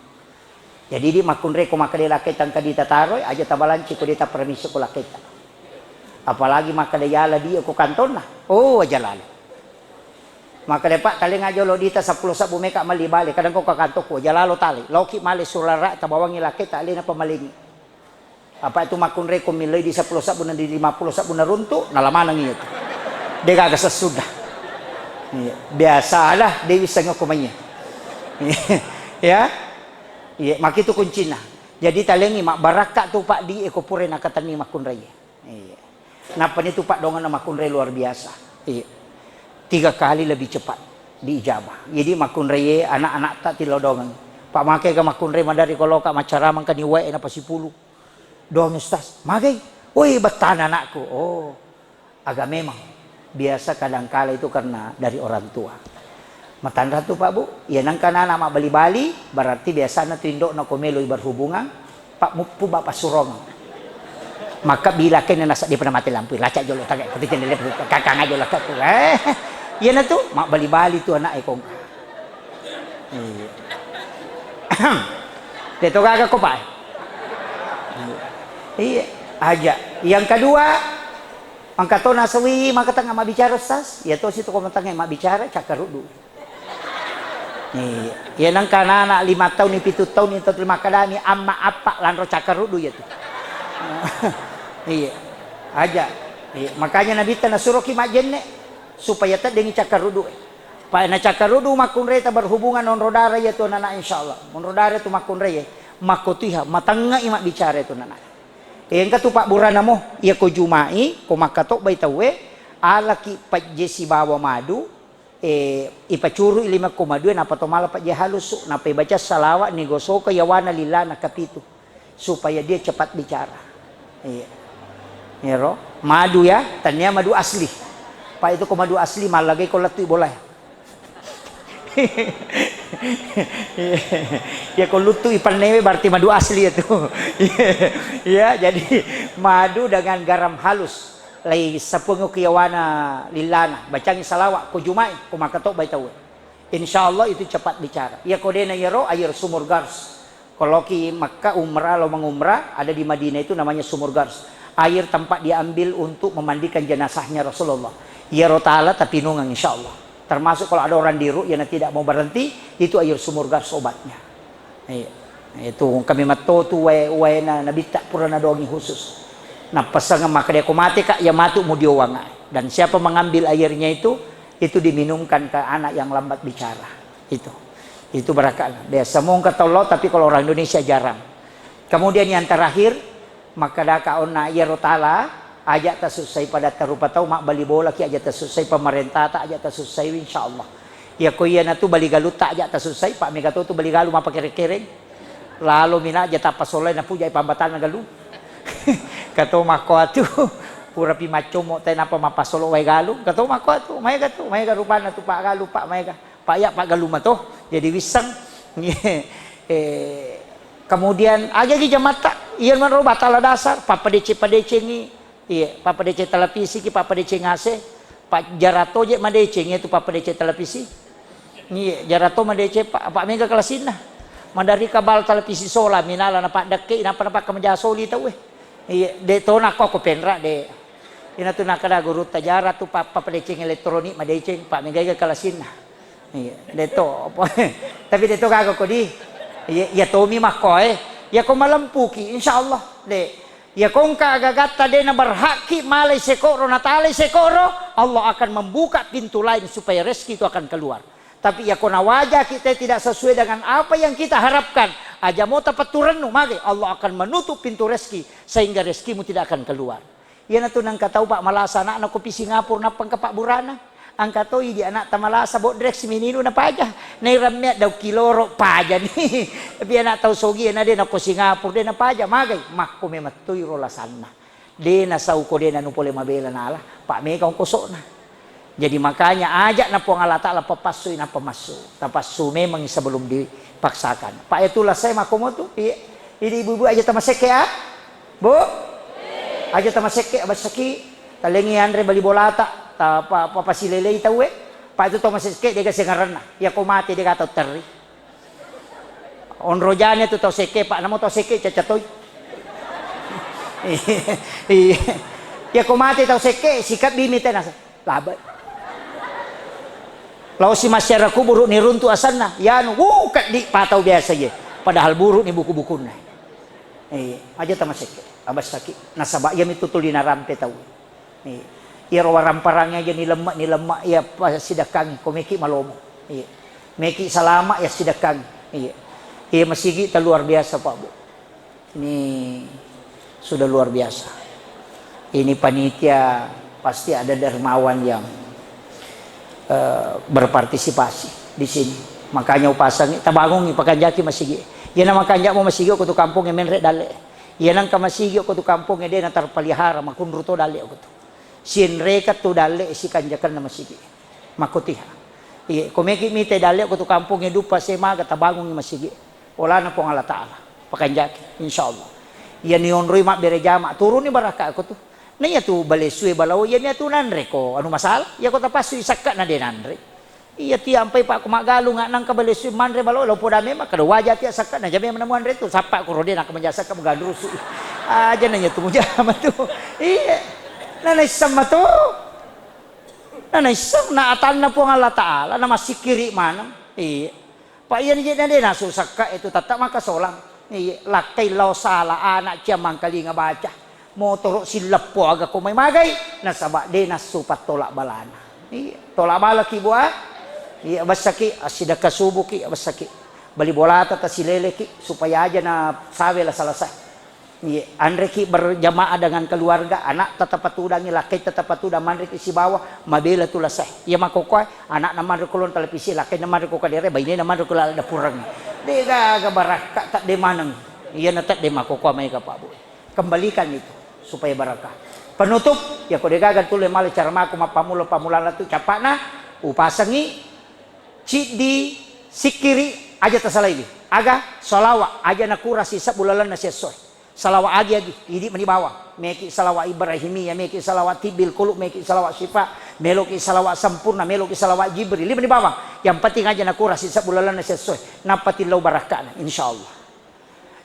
Jadi di makkunrai ko makkeda lakkai tangka dita taroi, aja tabalanci ko dita permisi ko lakkaita. Apalagi makkeda yala dia ko kantonna. Oh, aja lalo. Maka depa talenga jolo dita seppulo sabbu meka mali bale, kadang ko kakantokku, aja lalo tale. Loki male sulara tabawangi lake ta alena pamalengi. Apa itu makkunrai ko miloi di seppulo sabbu na di lima puluh sabbu na runtu, nala maneng iya tu. De gaga sesudah. Iya, biasalah Dewi sengok ko maiya. Ya. Iya, makitu kuncina. Jadi talengi mabbarakka tu Pak di eko pure nakatenni makkunrai. Iya. Nappa nitu Pak dongenna makkunrai luar biasa. Iya. Tiga kali lebih cepat diijabah. Jadi makkunrai anak-anak tak tilo dongeng. Pak make ga makkunrai madari koloka macaramang kani wae na pasipulu. Doang Ustaz, magai? Woi, bettana anakku. Oh, agak memang biasa kadangkala itu karena dari orang tua. Matanra tu Pak Bu, ya nangka anak mabbali-bali, berarti biasanya tu indokna ko meloi berhubungan, Pak muppu Bapak surong. Maka bila kene nasa dia pernah mati lampu, lacak jolo tagak, tapi kene dia kakang aja lah kakku. Eh, iya na tu, mabbali-bali tu anak ekong. Iya. Teto gaga ko, Pak? Iya, aja. Yang kedua, engka to nasawi maka tengah mabbicara, Ustaz. Ya to situ ko tengah mabbicara, cakkaruddu. Iya. Ya nangka anak-anak lima tahun, pitu tahun itu terima kadami amma apa lanro cakkaruddu ya tu. Iya. Aja. Iya. Makanya Nabi ta nasuroki majenne supaya teddengi cakkaruddu. Pa nacakkaruddu makkunrai ta berhubungan onro dara iya tu anak, insyaallah. Onro dara tu makkunrai, makkotiha, matengngai mabbicara tu anak. Engka tu pabburana mo, iya ko jumai, ko makkatobbai tauwe, alaki pajje sibawa madu, eh, ipacurui lima ko madue, nappa to mala pajje halusu, nappa ibaca salawat, nigosoka yawana lillana kapitu. Supaya dia cepat bicara. Iya. Iyaro, madu ya, tania madu asli. Pak itu ko madu asli, mallagai ko lettu bola. Ya ko luttu ipannewe berarti madu asli ya tu. Ya, jadi madu dengan garam halus. Lai sapungu kiyawana lillana, bacangi salawat, ko jumai, ko makatobbai tau. Insya Allah itu cepat bicara. Ya ko dena yaro air sumur Gars. Kalau ki Makkah umrah, lo mengumrah, ada di Madinah itu namanya Sumur Gars. Air tempat diambil untuk memandikan jenazahnya Rasulullah. Iyaro tala tapinungang insya Allah. Termasuk kalau ada orang di ru'yah yang tidak mau berhenti, itu air Sumur Gars obatnya. Iya. Itu kami matto tu wae, wae na nabitta pura nadongi khusus. Napasang maka dia ko mati kak, ya matu mudiowang. Dan siapa mengambil airnya itu, itu diminumkan ke anak yang lambat bicara. Itu. Itu barakala. Biasa mungka tollo, tapi kalau orang Indonesia jarang. Kemudian yang terakhir, makkadaka onna iyaro tala, aja tasussai pada tarupa tau, mabbali bolaki aja tasussai pamarentata, aja tasussai, insya Allah. Iya ko iya natu bali galutta aja tasussai, pak mega to tu bali galu mapakere-kereng. Lalo mina aja tappa solai napujai pambatanna galu. Kato makko atu, pura pi maccomo te napa mapasolo wae galu, kato makko atu, maega tu, maega rupanna tu pak galu, pak maega. Pak ya, pak galu mato, jadi wisseng. Eh, kemudian aja gi jamatta, iya maro batala dasar, pappadece-padecengi, iya, pappadece televisi ki, pappadece ngase, pak jarato je madeceng itu pappadece televisi. Iya, jarato madece pak, pak mega kelasinna. Madari kabal televisi sola, minala na pak dekke, napa napa kamaja soli tau eh. Iya, de tona ko ko penra de. Ina tu nakada guru tajara tu pak, pappadeceng elektronik madeceng, pak mega kelasinna. Iya, deto. Tapi deto gaga kodi. Iya, iya tomi makkoe. Iya ko malempuki, insya Allah. De. Iya ko engka agagatta de na berhakki malai sekoro, natalai sekoro, Allah akan membuka pintu lain supaya rezeki itu akan keluar. Tapi iya ko nawajaki te tidak sesuai dengan apa yang kita harapkan, aja mo tapettu rennu mage, Allah akan menutup pintu rezeki sehingga rezekimu tidak akan keluar. Iyanatu nengka tau, Pak, malasa anakna ko pi Singapura nappa engka pabburana. Engka to idi anakta malasa bodrek simininu napaja. Nairammea dau kiloro pajani. Tapi anak tau sogi na de nako Singapura de napaja. Magai? Makko memettoi ro lasanna. De nasau ko de nanu pole mabela nala. Pak, mega ongkosokna. Jadi makanya ajak na Puang Allah Ta'ala papassui nappa massu. Tapassu memang sebelum dipaksakan. Pak, itu lasai makkomo tu. Iya. Ini ibu-ibu aja tamasekke ah. Bu? Aja tamasekke, abassaki, talengi anre bali bolata, ta pa, pa, pasilelei tauwe. Pak, itu tau masekke dega sengaranna. Iya ko mate dega tau terri. Onro jane tu tau sekke, Pak, namo tau sekke caca toi. Iya. Iya ko mate tau sekke, sikap bimi tenasa. Labai. Lao si masyarakat kuburu ni runtu asanna, yanu, wuh, keddi patau biasa ye. Padahal buru ni buku-bukunna. Eh, aja tamasekke, abessaki. Nasaba iya mitu tuli narampe tau. Eh, iyaro waramparang aja ni lemma, ni lemma iya pasidakkangi, ko meki malomo. Eh, meki salama iya sidakkangi. Eh, iya masigi ta luar biasa, Pak Bu. Ini sudah luar biasa. Ini panitia pasti ada dermawan yang, eh, berpartisipasi di sini. Makanya upasangi, tabangungi, pakanjaki masigi. Iyana makanjamo masigi ko tu kampung menre dalle. Iyana engka masigi ko tu kampung de na terpelihara, makunru to dalle ko tu. Sinreka tu dalle sikanjakenna masigi. Makkutiha. Iye, ko meki mite dalle ko tu kampung e duppa semaga tabangungi masigi. Olana Puang Allah Ta'ala. Pakanjaki, insyaallah. Iya nionroi mabbere jama, turuni barakka ko tu. Na iya tu balesue balao, iya nia tu nanre ko anu masalah. Iya ko tapassu sakka na de nanre. Iya ti ampai pak ko maggalung nangka balesue manre balao, lao poda memang kada waja ti sakka na jame menemuan re tu. Sappa ko rode naka menjasa ka mugandrusu. Aja na iya tu mujama tu. Iya. Na naisseng mato. Na naisseng na atanna Puang Allah Ta'ala, na massikkiri maneng. Iya. Pak, iya ni je na de nasu sakka itu tetta makasolang. Iya, lakkai lao sala anak cia mangkalinga baca. Motoro silleppo aga ko mai magai, nasaba de nassu pattolak balana. Iya, tolak bala ki bua. Iya, bessaki, assidekka subuki, bessaki. Bali bolata tasileleki, supaya aja na sawe la selesai. Iya, anreki berjamaah dengan keluarga, anak tetap patudangi, lakkai tetap patudang, manreki sibawa, mabela tu lasai. Iya makkokkoe, anak na manre kulon televisi, lakkai na manre ko kadere, baine na manre ko laleng dapureng. De gaga barakka tak de maneng. Iya na tak de makkokkoe mai ka Pak Bu. Kembalikan itu supaya barakah. Penutup, ya ko de gaga tulle male cara mako mappamulo pamulana tu capakna, upasengi, ciddi, sikkiri, aja tasalaiwi. Aga, salawa, aja nakurasi sebbu lalenna siessoe. Salawa agi-agi, idi mani bawang. Meki salawa Ibrahimiyah, meki salawa tibbil qulub, meki salawa syifa, meloki salawa sempurna, meloki salawa Jibril, idi mani bawang. Yang penting aja nakurasi sebbu lalenna siessoe. Nappa tillau barakkana, insyaallah.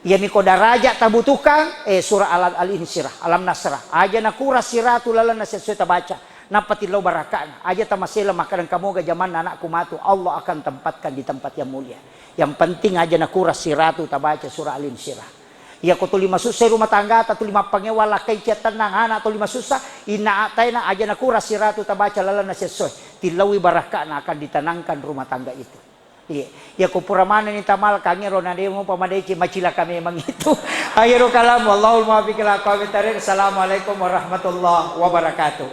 Iyami ko daraja tabutuhkan, eh, surah Al-, Al-Insyirah, Alam Nasrah. Aja nakurang siratu lalenna siessoe tabaca. Nappa tillau barakkana. Aja tamasela makkadang kamoga jamanna anakku matu, Allah akan tempatkan di tempat yang mulia. Yang penting aja nakurang siratu tabaca surah Al-Insyirah. Iya ko tuli masussa rumah tanggata, tuli mappangewa lakkai cia tennang, anak tuli masussa, inna ataena aja nakurang siratu tabaca lalenna siessoe. Tillaui barakkana akan ditenangkan rumah tangga itu. Iya, iya ko pura manenni tamal kangero na de mupa madeceng, macilaka memang itu. Akhirul kalam, wallahul muwaffiq ila aqwamit thariq. Assalamualaikum warahmatullahi wabarakatuh.